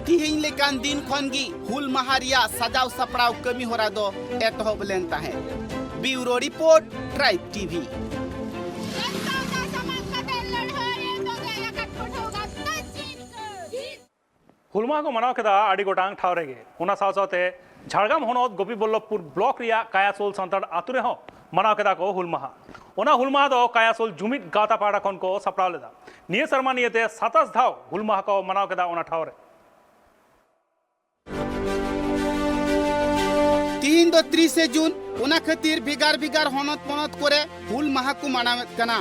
ᱛᱤᱦᱤᱧ ᱞᱮᱠᱟᱱ ᱫᱤᱱ ᱠᱷᱚᱱ ᱜᱮ ᱦᱩᱞ ᱢᱟᱦᱟ ᱨᱮᱭᱟᱜ ᱥᱟᱡᱟᱣ ᱥᱟᱯᱲᱟᱣ ᱠᱟᱹᱢᱤ ᱦᱚᱨᱟ ᱫᱚ ᱮᱛᱚᱦᱚᱵ ᱞᱮᱱ ᱛᱟᱦᱮᱸᱫ᱾ ᱵᱤᱭᱩᱨᱳ ᱨᱤᱯᱳᱨᱴ, ᱴᱨᱟᱭᱤᱵᱽ ᱴᱤᱵᱷᱤ᱾ ᱦᱩᱞ ᱢᱟᱦᱟ ᱠᱚ ᱢᱟᱱᱟᱣ ᱠᱮᱫᱟ ᱟᱹᱰᱤ ᱜᱚᱴᱟᱝ ᱴᱷᱟᱶ ᱨᱮᱜᱮ᱾ ᱚᱱᱟ ᱥᱟᱶ ᱥᱟᱶᱛᱮ ᱡᱷᱟᱲᱜᱨᱟᱢ ᱦᱚᱱᱚᱛ ᱜᱳᱯᱤᱵᱚᱞᱞᱚᱵᱷᱯᱩᱨ ᱵᱞᱚᱠ ᱨᱮᱭᱟᱜ ᱠᱟᱭᱟᱥᱳᱞ ᱥᱟᱱᱛᱟᱲ ᱟᱛᱳ ᱨᱮᱦᱚᱸ ᱢᱟᱱᱟᱣ ᱠᱮᱫᱟ ᱠᱚ ᱦᱩᱞ ᱢᱟᱦᱟ᱾ ᱚᱱᱟ ᱦᱩᱞ ᱢᱟᱦᱟ ᱫᱚ ᱠᱟᱭᱟᱥᱳᱞ ᱡᱩᱢᱤᱫ ᱜᱟᱶᱛᱟ ᱯᱟᱦᱴᱟ ᱠᱷᱚᱱ ᱠᱚ ᱥᱟᱯᱲᱟᱣ ᱞᱮᱫᱟ᱾ ᱱᱤᱭᱟᱹ ᱥᱮᱨᱢᱟ ᱱᱤᱭᱟᱹᱛᱮ ᱥᱟᱛᱟᱥ ᱫᱷᱟᱣ ᱦᱩᱞ ᱢᱟᱦᱟ ᱠᱚ ᱢᱟᱱᱟᱣ ᱠᱮᱫᱟ ᱚᱱᱟ ᱴᱷᱟᱶ ᱨᱮ᱾ ᱛᱤᱦᱤᱧ ᱫᱚ ᱛᱤᱨᱤᱥᱮ ᱡᱩᱱ, ᱚᱱᱟ ᱠᱷᱟᱹᱛᱤᱨ ᱵᱷᱮᱜᱟᱨ ᱵᱷᱮᱜᱟᱨ ᱦᱚᱱᱚᱛ ᱯᱚᱱᱚᱛ ᱠᱚᱨᱮ ᱦᱩᱞ ᱢᱟᱦᱟ ᱠᱚ ᱢᱟᱱᱟᱣᱮᱫ ᱠᱟᱱᱟ᱾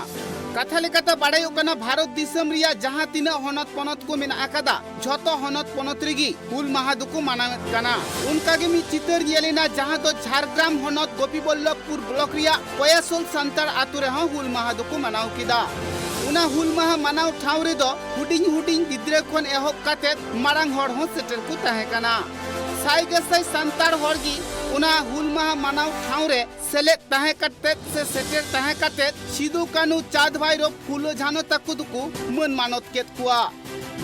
ᱠᱟᱛᱷᱟ ᱞᱮᱠᱟᱛᱮ ᱵᱟᱲᱟᱭᱚᱜ ᱠᱟᱱᱟ, ᱵᱷᱟᱨᱚᱛ ᱫᱤᱥᱚᱢ ᱨᱮᱭᱟᱜ ᱡᱟᱦᱟᱸ ᱛᱤᱱᱟᱹᱜ ᱦᱚᱱᱚᱛ ᱯᱚᱱᱚᱛ ᱠᱚ ᱢᱮᱱᱟᱜ ᱟᱠᱟᱫᱟ, ᱡᱷᱚᱛᱚ ᱦᱚᱱᱚᱛ ᱯᱚᱱᱚᱛ ᱨᱮᱜᱮ ᱦᱩᱞ ᱢᱟᱦᱟ ᱫᱚᱠᱚ ᱢᱟᱱᱟᱣᱮᱫ ᱠᱟᱱᱟ᱾ ᱚᱱᱠᱟ ᱜᱮ ᱢᱤᱫ ᱪᱤᱛᱟᱹᱨ ᱧᱮᱞ ᱮᱱᱟ, ᱡᱟᱦᱟᱸ ᱫᱚ ᱡᱷᱟᱲᱜᱨᱟᱢ ᱦᱚᱱᱚᱛ ᱜᱳᱯᱤᱵᱚᱞᱞᱚᱵᱷᱯᱩᱨ ᱵᱞᱚᱠ ᱨᱮᱭᱟᱜ ᱠᱚᱭᱟᱥᱳᱞ ᱥᱟᱱᱛᱟᱲ ᱟᱛᱳ ᱨᱮᱦᱚᱸ ᱦᱩᱞ ᱢᱟᱦᱟ ᱫᱚᱠᱚ ᱢᱟᱱᱟᱣ ᱠᱮᱫᱟ᱾ ᱚᱱᱟ ᱦᱩᱞ ᱢᱟᱦᱟ ᱢᱟᱱᱟᱣ ᱴᱷᱟᱶ ᱨᱮᱫᱚ ᱦᱩᱰᱤᱧ ᱦᱩᱰᱤᱧ ᱜᱤᱫᱽᱨᱟᱹ ᱠᱷᱚᱱ ᱮᱦᱚᱵ ᱠᱟᱛᱮ ᱢᱟᱨᱟᱝ ᱦᱚᱲ ᱦᱚᱸ ᱥᱮᱴᱮᱨ ᱠᱚ ᱛᱟᱦᱮᱸ ᱠᱟᱱᱟ᱾ ᱥᱟᱭ ᱜᱮᱥᱟᱭ ᱥᱟᱱᱛᱟᱲ ᱦᱚᱲ ᱜᱮ ᱚᱱᱟ ᱦᱩᱞ ᱢᱟᱦᱟ ᱢᱟᱱᱟᱣ ᱴᱷᱟᱶ ᱨᱮ ᱥᱮᱞᱮᱫ ᱛᱟᱦᱮᱸ ᱠᱟᱛᱮ ᱥᱮ ᱥᱮᱴᱮᱨ ᱛᱟᱦᱮᱸ ᱠᱟᱛᱮ ᱥᱤᱫᱩ, ᱠᱟᱹᱱᱦᱩ, ᱪᱟᱸᱫᱽ, ᱵᱷᱟᱭᱨᱳ, ᱯᱷᱩᱞᱳ, ᱡᱷᱟᱱᱳ ᱛᱟᱠᱚ ᱫᱚᱠᱚ ᱢᱟᱹᱱ ᱢᱟᱱᱚᱛ ᱠᱮᱫ ᱠᱚᱣᱟ᱾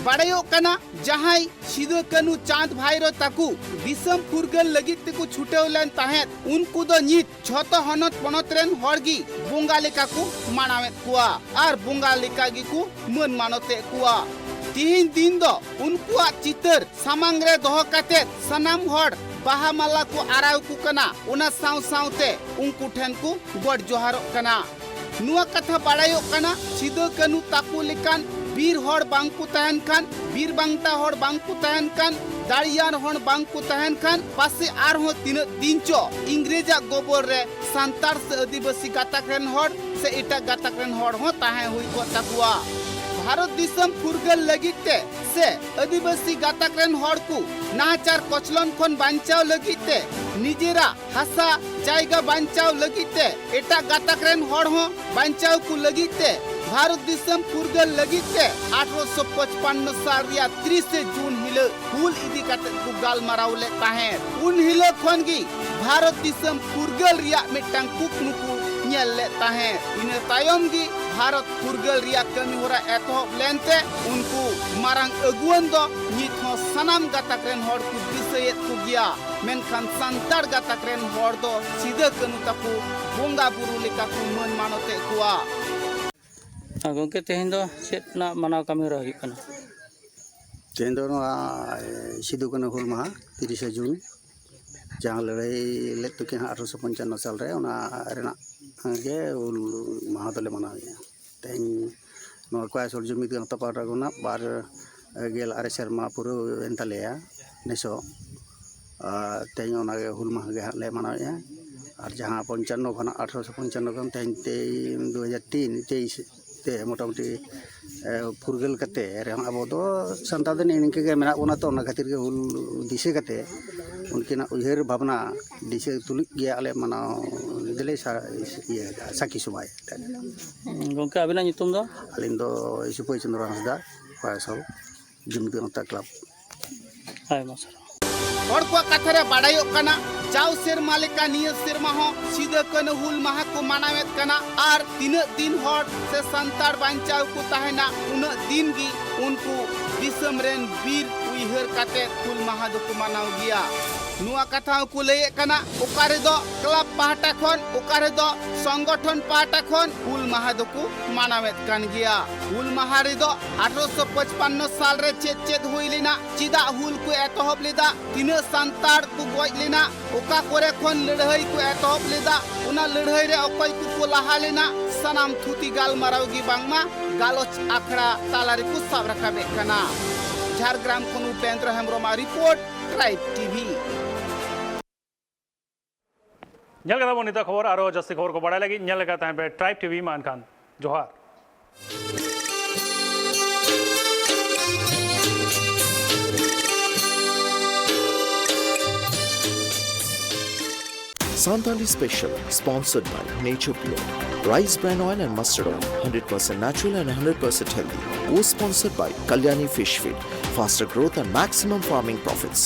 ᱵᱟᱲᱟᱭᱚᱜ ᱠᱟᱱᱟ, ᱡᱟᱦᱟᱸᱭ ᱥᱤᱫᱩ, ᱠᱟᱹᱱᱦᱩ, ᱪᱟᱸᱫᱽ, ᱵᱷᱟᱭᱨᱳ ᱛᱟᱠᱚ ᱫᱤᱥᱚᱢ ᱯᱷᱩᱨᱜᱟᱹᱞ ᱞᱟᱹᱜᱤᱫ ᱛᱮᱠᱚ ᱪᱷᱩᱴᱟᱹᱣ ᱞᱮᱱ ᱛᱟᱦᱮᱸᱫ, ᱩᱱᱠᱩ ᱫᱚ ᱱᱤᱛ ᱡᱷᱚᱛᱚ ᱦᱚᱱᱚᱛ ᱯᱚᱱᱚᱛ ᱨᱮᱱ ᱦᱚᱲ ᱜᱮ ᱵᱚᱸᱜᱟ ᱞᱮᱠᱟ ᱠᱚ ᱢᱟᱱᱟᱣᱮᱫ ᱠᱚᱣᱟ ᱟᱨ ᱵᱚᱸᱜᱟ ᱞᱮᱠᱟ ᱜᱮᱠᱚ ᱢᱟᱹᱱ ᱢᱟᱱᱚᱛᱮᱫ ᱠᱚᱣᱟ᱾ ᱛᱤᱦᱤᱧ ᱫᱤᱱ ᱫᱚ ᱩᱱᱠᱩᱣᱟᱜ ᱪᱤᱛᱟᱹᱨ ᱥᱟᱢᱟᱝ ᱨᱮ ᱫᱚᱦᱚ ᱠᱟᱛᱮ ᱥᱟᱱᱟᱢ ᱦᱚᱲ ᱵᱟᱦᱟ ᱢᱟᱞᱟ ᱠᱚ ᱟᱨᱟᱣ ᱠᱚ ᱠᱟᱱᱟ, ᱚᱱᱟ ᱥᱟᱶ ᱥᱟᱶᱛᱮ ᱩᱱᱠᱩ ᱴᱷᱮᱱ ᱠᱚ ᱜᱚᱰ ᱡᱚᱦᱟᱨᱚᱜ ᱠᱟᱱᱟ᱾ ᱱᱚᱣᱟ ᱠᱟᱛᱷᱟ ᱵᱟᱲᱟᱭᱚᱜ ᱠᱟᱱᱟ, ᱥᱤᱫᱟᱹ ᱠᱟᱹᱱᱦᱩ ᱛᱟᱠᱚ ᱞᱮᱠᱟᱱ ᱵᱤᱨ ᱦᱚᱲ ᱵᱟᱝ ᱠᱚ ᱛᱟᱦᱮᱱ ᱠᱷᱟᱱ, ᱵᱤᱨ ᱵᱟᱱᱴᱟ ᱦᱚᱲ ᱵᱟᱝ ᱠᱚ ᱛᱟᱦᱮᱱ ᱠᱷᱟᱱ, ᱫᱟᱲᱮᱭᱟᱱ ᱦᱚᱲ ᱵᱟᱝ ᱠᱚ ᱛᱟᱦᱮᱱ ᱠᱷᱟᱱ ᱯᱟᱥᱮ ᱟᱨᱦᱚᱸ ᱛᱤᱱᱟᱹᱜ ᱫᱤᱱ ᱪᱚ ᱤᱝᱨᱮᱡᱟᱜ ᱜᱚᱵᱚᱞ ᱨᱮ ᱥᱟᱱᱛᱟᱲ ᱥᱮ ᱟᱹᱫᱤᱵᱟᱹᱥᱤ ᱜᱟᱛᱟᱠ ᱨᱮᱱ ᱦᱚᱲ ᱥᱮ ᱮᱴᱟᱜ ᱜᱟᱛᱟᱠ ᱨᱮᱱ ᱦᱚᱲ ᱦᱚᱸ ᱛᱟᱦᱮᱸ ᱦᱩᱭ ᱠᱚᱜ ᱛᱟᱠᱚᱣᱟ᱾ ᱵᱷᱟᱨᱚᱛ ᱫᱤᱥᱚᱢ ᱯᱷᱩᱨᱜᱟᱹᱞ ᱞᱟᱹᱜᱤᱫ ᱛᱮ ᱥᱮ ᱟᱹᱫᱤᱵᱟᱹᱥᱤ ᱜᱟᱛᱟᱠ ᱨᱮᱱ ᱦᱚᱲ ᱠᱚ ᱱᱟᱦᱟᱪᱟᱨ ᱠᱚᱪᱞᱚᱱ ᱠᱷᱚᱱ ᱵᱟᱧᱪᱟᱣ ᱞᱟᱹᱜᱤᱫ ᱛᱮ ᱱᱤᱡᱮᱨᱟᱜ ᱦᱟᱥᱟ ᱡᱟᱭᱜᱟ ᱵᱟᱧᱪᱟᱣ ᱞᱟᱹᱜᱤᱫ ᱛᱮ ᱮᱴᱟᱜ ᱜᱟᱛᱟᱠ ᱨᱮᱱ ᱦᱚᱲ ᱦᱚᱸ ᱵᱟᱧᱪᱟᱣ ᱠᱚ ᱞᱟᱹᱜᱤᱫ ᱛᱮ ᱵᱷᱟᱨᱚᱛ ᱫᱤᱥᱚᱢ ᱯᱷᱩᱨᱜᱟᱹᱞ ᱞᱟᱹᱜᱤᱫ ᱛᱮ ᱟᱴᱷᱨᱚᱥᱚ ᱯᱚᱪᱯᱟᱱᱱᱚ ᱥᱟᱞ ᱨᱮᱭᱟᱜ ᱛᱤᱨᱤᱥᱮ ᱡᱩᱱ ᱦᱤᱞᱳᱜ ᱦᱩᱞ ᱤᱫᱤ ᱠᱟᱛᱮ ᱠᱚ ᱜᱟᱞᱢᱟᱨᱟᱣ ᱞᱮᱫ ᱛᱟᱦᱮᱸᱫ᱾ ᱩᱱ ᱦᱤᱞᱳᱜ ᱠᱷᱚᱱ ᱜᱮ ᱵᱷᱟᱨᱚᱛ ᱫᱤᱥᱚᱢ ᱯᱷᱩᱨᱜᱟᱹᱞ ᱨᱮᱭᱟᱜ ᱢᱤᱫᱴᱟᱝ ᱠᱩᱠᱢᱩ ᱠᱚ ᱧᱮᱞ ᱞᱮᱫ ᱛᱟᱦᱮᱸᱫ᱾ ᱤᱱᱟᱹ ᱛᱟᱭᱚᱢ ᱜᱮ ᱵᱷᱟᱨᱚᱛ ᱯᱷᱩᱨᱜᱟᱹᱞ ᱨᱮᱭᱟᱜ ᱠᱟᱹᱢᱤ ᱦᱚᱨᱟ ᱮᱛᱚᱦᱚᱵ ᱞᱮᱱᱛᱮ ᱩᱱᱠᱩ ᱢᱟᱨᱟᱝ ᱟᱹᱜᱩᱣᱟᱹᱱ ᱫᱚ ᱱᱤᱛ ᱦᱚᱸ ᱥᱟᱱᱟᱢ ᱜᱟᱛᱟᱠ ᱨᱮᱱ ᱦᱚᱲ ᱠᱚ ᱫᱤᱥᱟᱹᱭᱮᱫ ᱠᱚ ᱜᱮᱭᱟ᱾ ᱢᱮᱱᱠᱷᱟᱱ ᱥᱟᱱᱛᱟᱲ ᱜᱟᱛᱟᱠ ᱨᱮᱱ ᱦᱚᱲ ᱫᱚ ᱥᱤᱫᱟᱹ ᱠᱟᱹᱱᱦᱩ ᱛᱟᱠᱚ ᱵᱚᱸᱜᱟ ᱵᱩᱨᱩ ᱞᱮᱠᱟ ᱠᱚ ᱢᱟᱹᱱ ᱢᱟᱱᱚᱛᱮᱫ ᱠᱚᱣᱟ᱾ ᱟᱨ ᱜᱚᱢᱠᱮ, ᱛᱮᱦᱮᱧ ᱫᱚ ᱪᱮᱫ ᱨᱮᱱᱟᱜ ᱢᱟᱱᱟᱣ ᱠᱟᱹᱢᱤ ᱦᱚᱨᱟ ᱦᱩᱭᱩᱜ ᱠᱟᱱᱟ? ᱛᱮᱦᱮᱧ ᱫᱚ ᱱᱚᱣᱟ, ᱮ, ᱥᱤᱫᱩ ᱠᱟᱹᱱᱦᱩ ᱦᱩᱞ ᱢᱟᱦᱟ, ᱛᱤᱨᱤᱥᱮ ᱡᱩᱱ, ᱡᱟᱦᱟᱸ ᱞᱟᱹᱲᱦᱟᱹᱭ ᱞᱮᱫ ᱛᱟᱹᱠᱤᱱ ᱦᱟᱸᱜ ᱟᱴᱷᱨᱚᱥᱚ ᱯᱚᱧᱪᱟᱱᱱᱚ ᱥᱟᱞ ᱨᱮ, ᱚᱱᱟ ᱨᱮᱱᱟᱜ ᱜᱮ ᱦᱩᱞ ᱢᱟᱦᱟ ᱫᱚᱞᱮ ᱢᱟᱱᱟᱣᱮᱫᱼᱟ᱾ ᱛᱮᱦᱮᱧ ᱱᱚᱣᱟ ᱠᱚᱭᱟᱥᱚᱞ ᱡᱩᱢᱤᱫ ᱜᱟᱶᱛᱟ ᱯᱟᱦᱴᱟ ᱠᱷᱚᱱᱟᱜ ᱵᱟᱨ ᱜᱮᱞ ᱟᱨᱮ ᱥᱮᱨᱢᱟ ᱯᱩᱨᱟᱹᱣ ᱮᱱ ᱛᱟᱞᱮᱭᱟ ᱱᱮᱥᱚᱜ᱾ ᱟᱨ ᱛᱮᱦᱮᱧ ᱚᱱᱟᱜᱮ ᱦᱩᱞ ᱢᱟᱦᱟ ᱜᱮ ᱦᱟᱸᱜ ᱞᱮ ᱢᱟᱱᱟᱣᱮᱫᱼᱟ᱾ ᱟᱨ ᱡᱟᱦᱟᱸ ᱯᱚᱧᱪᱟᱱᱱᱚ ᱠᱷᱚᱱᱟᱜ, ᱟᱴᱷᱨᱚᱥᱚ ᱯᱚᱧᱪᱟᱱᱱᱚ ᱠᱷᱚᱱ ᱛᱮᱦᱮᱧ ᱛᱮ ᱫᱩ ᱦᱟᱡᱟᱨ ᱛᱤᱱ ᱛᱮᱭᱤᱥ ᱛᱮ ᱢᱚᱴᱟᱢᱩᱴᱤ, ᱮ, ᱯᱷᱩᱨᱜᱟᱹᱞ ᱠᱟᱛᱮ ᱨᱮᱦᱚᱸ ᱟᱵᱚ ᱫᱚ ᱥᱟᱱᱛᱟᱲ ᱫᱚ ᱱᱤᱭᱟᱹ ᱱᱤᱝᱠᱟᱹ ᱜᱮ ᱢᱮᱱᱟᱜ ᱵᱚᱱᱟ, ᱛᱚ ᱚᱱᱟ ᱠᱷᱟᱹᱛᱤᱨ ᱜᱮ ᱦᱩᱞ ᱫᱤᱥᱟᱹ ᱠᱟᱛᱮ ᱩᱱᱠᱤᱱᱟᱜ ᱩᱭᱦᱟᱹᱨ ᱵᱷᱟᱵᱽᱱᱟ ᱫᱤᱥᱟᱹ ᱛᱩᱞᱩᱡ ᱜᱮ ᱟᱞᱮ ᱢᱟᱱᱟᱣ ᱫᱚᱞᱮ ᱥᱟ-, ᱤᱭᱟᱹ ᱥᱟᱹᱠᱷᱤ ᱥᱚᱵᱷᱟᱭᱮᱫ ᱛᱟᱦᱮᱸᱫ᱾ ᱜᱚᱢᱠᱮ, ᱟᱹᱵᱤᱱᱟᱜ ᱧᱩᱛᱩᱢ ᱫᱚ? ᱟᱹᱞᱤᱧ ᱫᱚ ᱥᱩᱯᱟᱹᱭ ᱪᱚᱸᱫᱽᱨᱚ ᱦᱟᱸᱥᱫᱟ, ᱯᱟᱭᱥᱚᱞ ᱡᱩᱢᱤᱫ ᱜᱟᱶᱛᱟ ᱠᱞᱟᱵᱽ᱾ ᱟᱭᱢᱟ ᱥᱟᱨᱦᱟᱣ᱾ ᱦᱚᱲ ᱠᱚᱣᱟᱜ ᱠᱟᱛᱷᱟ ᱨᱮ ᱵᱟᱰᱟᱭᱚᱜ ᱠᱟᱱᱟ, ᱡᱟᱣ ᱥᱮᱨᱢᱟ ᱞᱮᱠᱟ ᱱᱤᱭᱟᱹ ᱥᱮᱨᱢᱟ ᱦᱚᱸ ᱥᱤᱫᱟᱹ ᱠᱟᱹᱱᱦᱩ ᱦᱩᱞ ᱢᱟᱦᱟ ᱠᱚ ᱢᱟᱱᱟᱣᱮᱫ ᱠᱟᱱᱟ᱾ ᱟᱨ ᱛᱤᱱᱟᱹᱜ ᱫᱤᱱ ᱦᱚᱲ ᱥᱮ ᱥᱟᱱᱛᱟᱲ ᱵᱟᱧᱪᱟᱣ ᱠᱚ ᱛᱟᱦᱮᱱᱟ, ᱩᱱᱟᱹᱜ ᱫᱤᱱ ᱜᱮ ᱩᱱᱠᱩ ᱫᱤᱥᱚᱢ ᱨᱮᱱ ᱵᱤᱨ ᱩᱭᱦᱟᱹᱨ ᱠᱟᱛᱮ ᱦᱩᱞ ᱢᱟᱦᱟ ᱫᱚᱠᱚ ᱢᱟᱱᱟᱣ ᱜᱮᱭᱟ᱾ ᱱᱚᱣᱟ ᱠᱟᱛᱷᱟ ᱦᱚᱸᱠᱚ ᱞᱟᱹᱭᱮᱫ ᱠᱟᱱᱟ, ᱚᱠᱟ ᱨᱮᱫᱚ ᱠᱞᱟᱵᱽ ᱯᱟᱦᱴᱟ ᱠᱷᱚᱱ, ᱚᱠᱟ ᱨᱮᱫᱚ ᱥᱚᱝᱜᱚᱴᱷᱚᱱ ᱯᱟᱦᱴᱟ ᱠᱷᱚᱱ ᱦᱩᱞ ᱢᱟᱦᱟ ᱫᱚᱠᱚ ᱢᱟᱱᱟᱣᱮᱫ ᱠᱟᱱ ᱜᱮᱭᱟ᱾ ᱦᱩᱞ ᱢᱟᱦᱟ ᱨᱮᱫᱚ ᱟᱴᱷᱨᱚᱥᱚ ᱯᱚᱪᱯᱟᱱᱱᱚ ᱥᱟᱞ ᱨᱮ ᱪᱮᱫ ᱪᱮᱫ ᱦᱩᱭ ᱞᱮᱱᱟ, ᱪᱮᱫᱟᱜ ᱦᱩᱞ ᱠᱚ ᱮᱛᱚᱦᱚᱵ ᱞᱮᱫᱟ, ᱛᱤᱱᱟᱹᱜ ᱥᱟᱱᱛᱟᱲ ᱠᱚ ᱜᱚᱡ ᱞᱮᱱᱟ, ᱚᱠᱟ ᱠᱚᱨᱮ ᱠᱷᱚᱱ ᱞᱟᱹᱲᱦᱟᱹᱭ ᱠᱚ ᱮᱛᱚᱦᱚᱵ ᱞᱮᱫᱟ, ᱚᱱᱟ ᱞᱟᱹᱲᱦᱟᱹᱭ ᱨᱮ ᱚᱠᱚᱭ ᱠᱚᱠᱚ ᱞᱟᱦᱟ ᱞᱮᱱᱟ, ᱥᱟᱱᱟᱢ ᱛᱷᱩᱛᱤ ᱜᱟᱞᱢᱟᱨᱟᱣ ᱜᱮ ᱵᱟᱝᱢᱟ ᱜᱟᱞᱚᱪ ᱟᱠᱷᱲᱟ ᱛᱟᱞᱟ ᱨᱮᱠᱚ ᱥᱟᱵ ᱨᱟᱠᱟᱵᱮᱫ ᱠᱟᱱᱟ᱾ ᱡᱷᱟᱲᱜᱨᱟᱢ ᱠᱷᱚᱱ ᱩᱯᱮᱱᱫᱨᱚ ᱦᱮᱢᱵᱨᱚᱢᱟᱜ ᱨᱤᱯᱳᱨᱴ, ᱴᱨᱟᱭᱤᱵᱽ ᱴᱤᱵᱷᱤ᱾ ᱧᱮᱞ ᱠᱟᱫᱟ ᱵᱚᱱ ᱱᱤᱛᱚᱜ ᱠᱷᱚᱵᱚᱨ᱾ ᱟᱨᱚ ᱡᱟᱹᱥᱛᱤ ᱠᱷᱚᱵᱚᱨ ᱠᱚ ᱵᱟᱲᱟᱭ ᱞᱟᱹᱜᱤᱫ ᱧᱮᱞ ᱞᱮᱠᱟ ᱛᱟᱦᱮᱸ ᱯᱮ ᱴᱨᱟᱭᱤᱵᱽ ᱴᱤᱵᱷᱤ᱾ ᱢᱟ ᱮᱱᱠᱷᱟᱱ ᱡᱚᱦᱟᱨ᱾ Santali Special, sponsored by Nature Pure, Rice Bran Oil and Mustard Oil, hundred percent natural and hundred percent healthy. Co-sponsored by Kalyani Fish Feed, faster growth and maximum farming profits.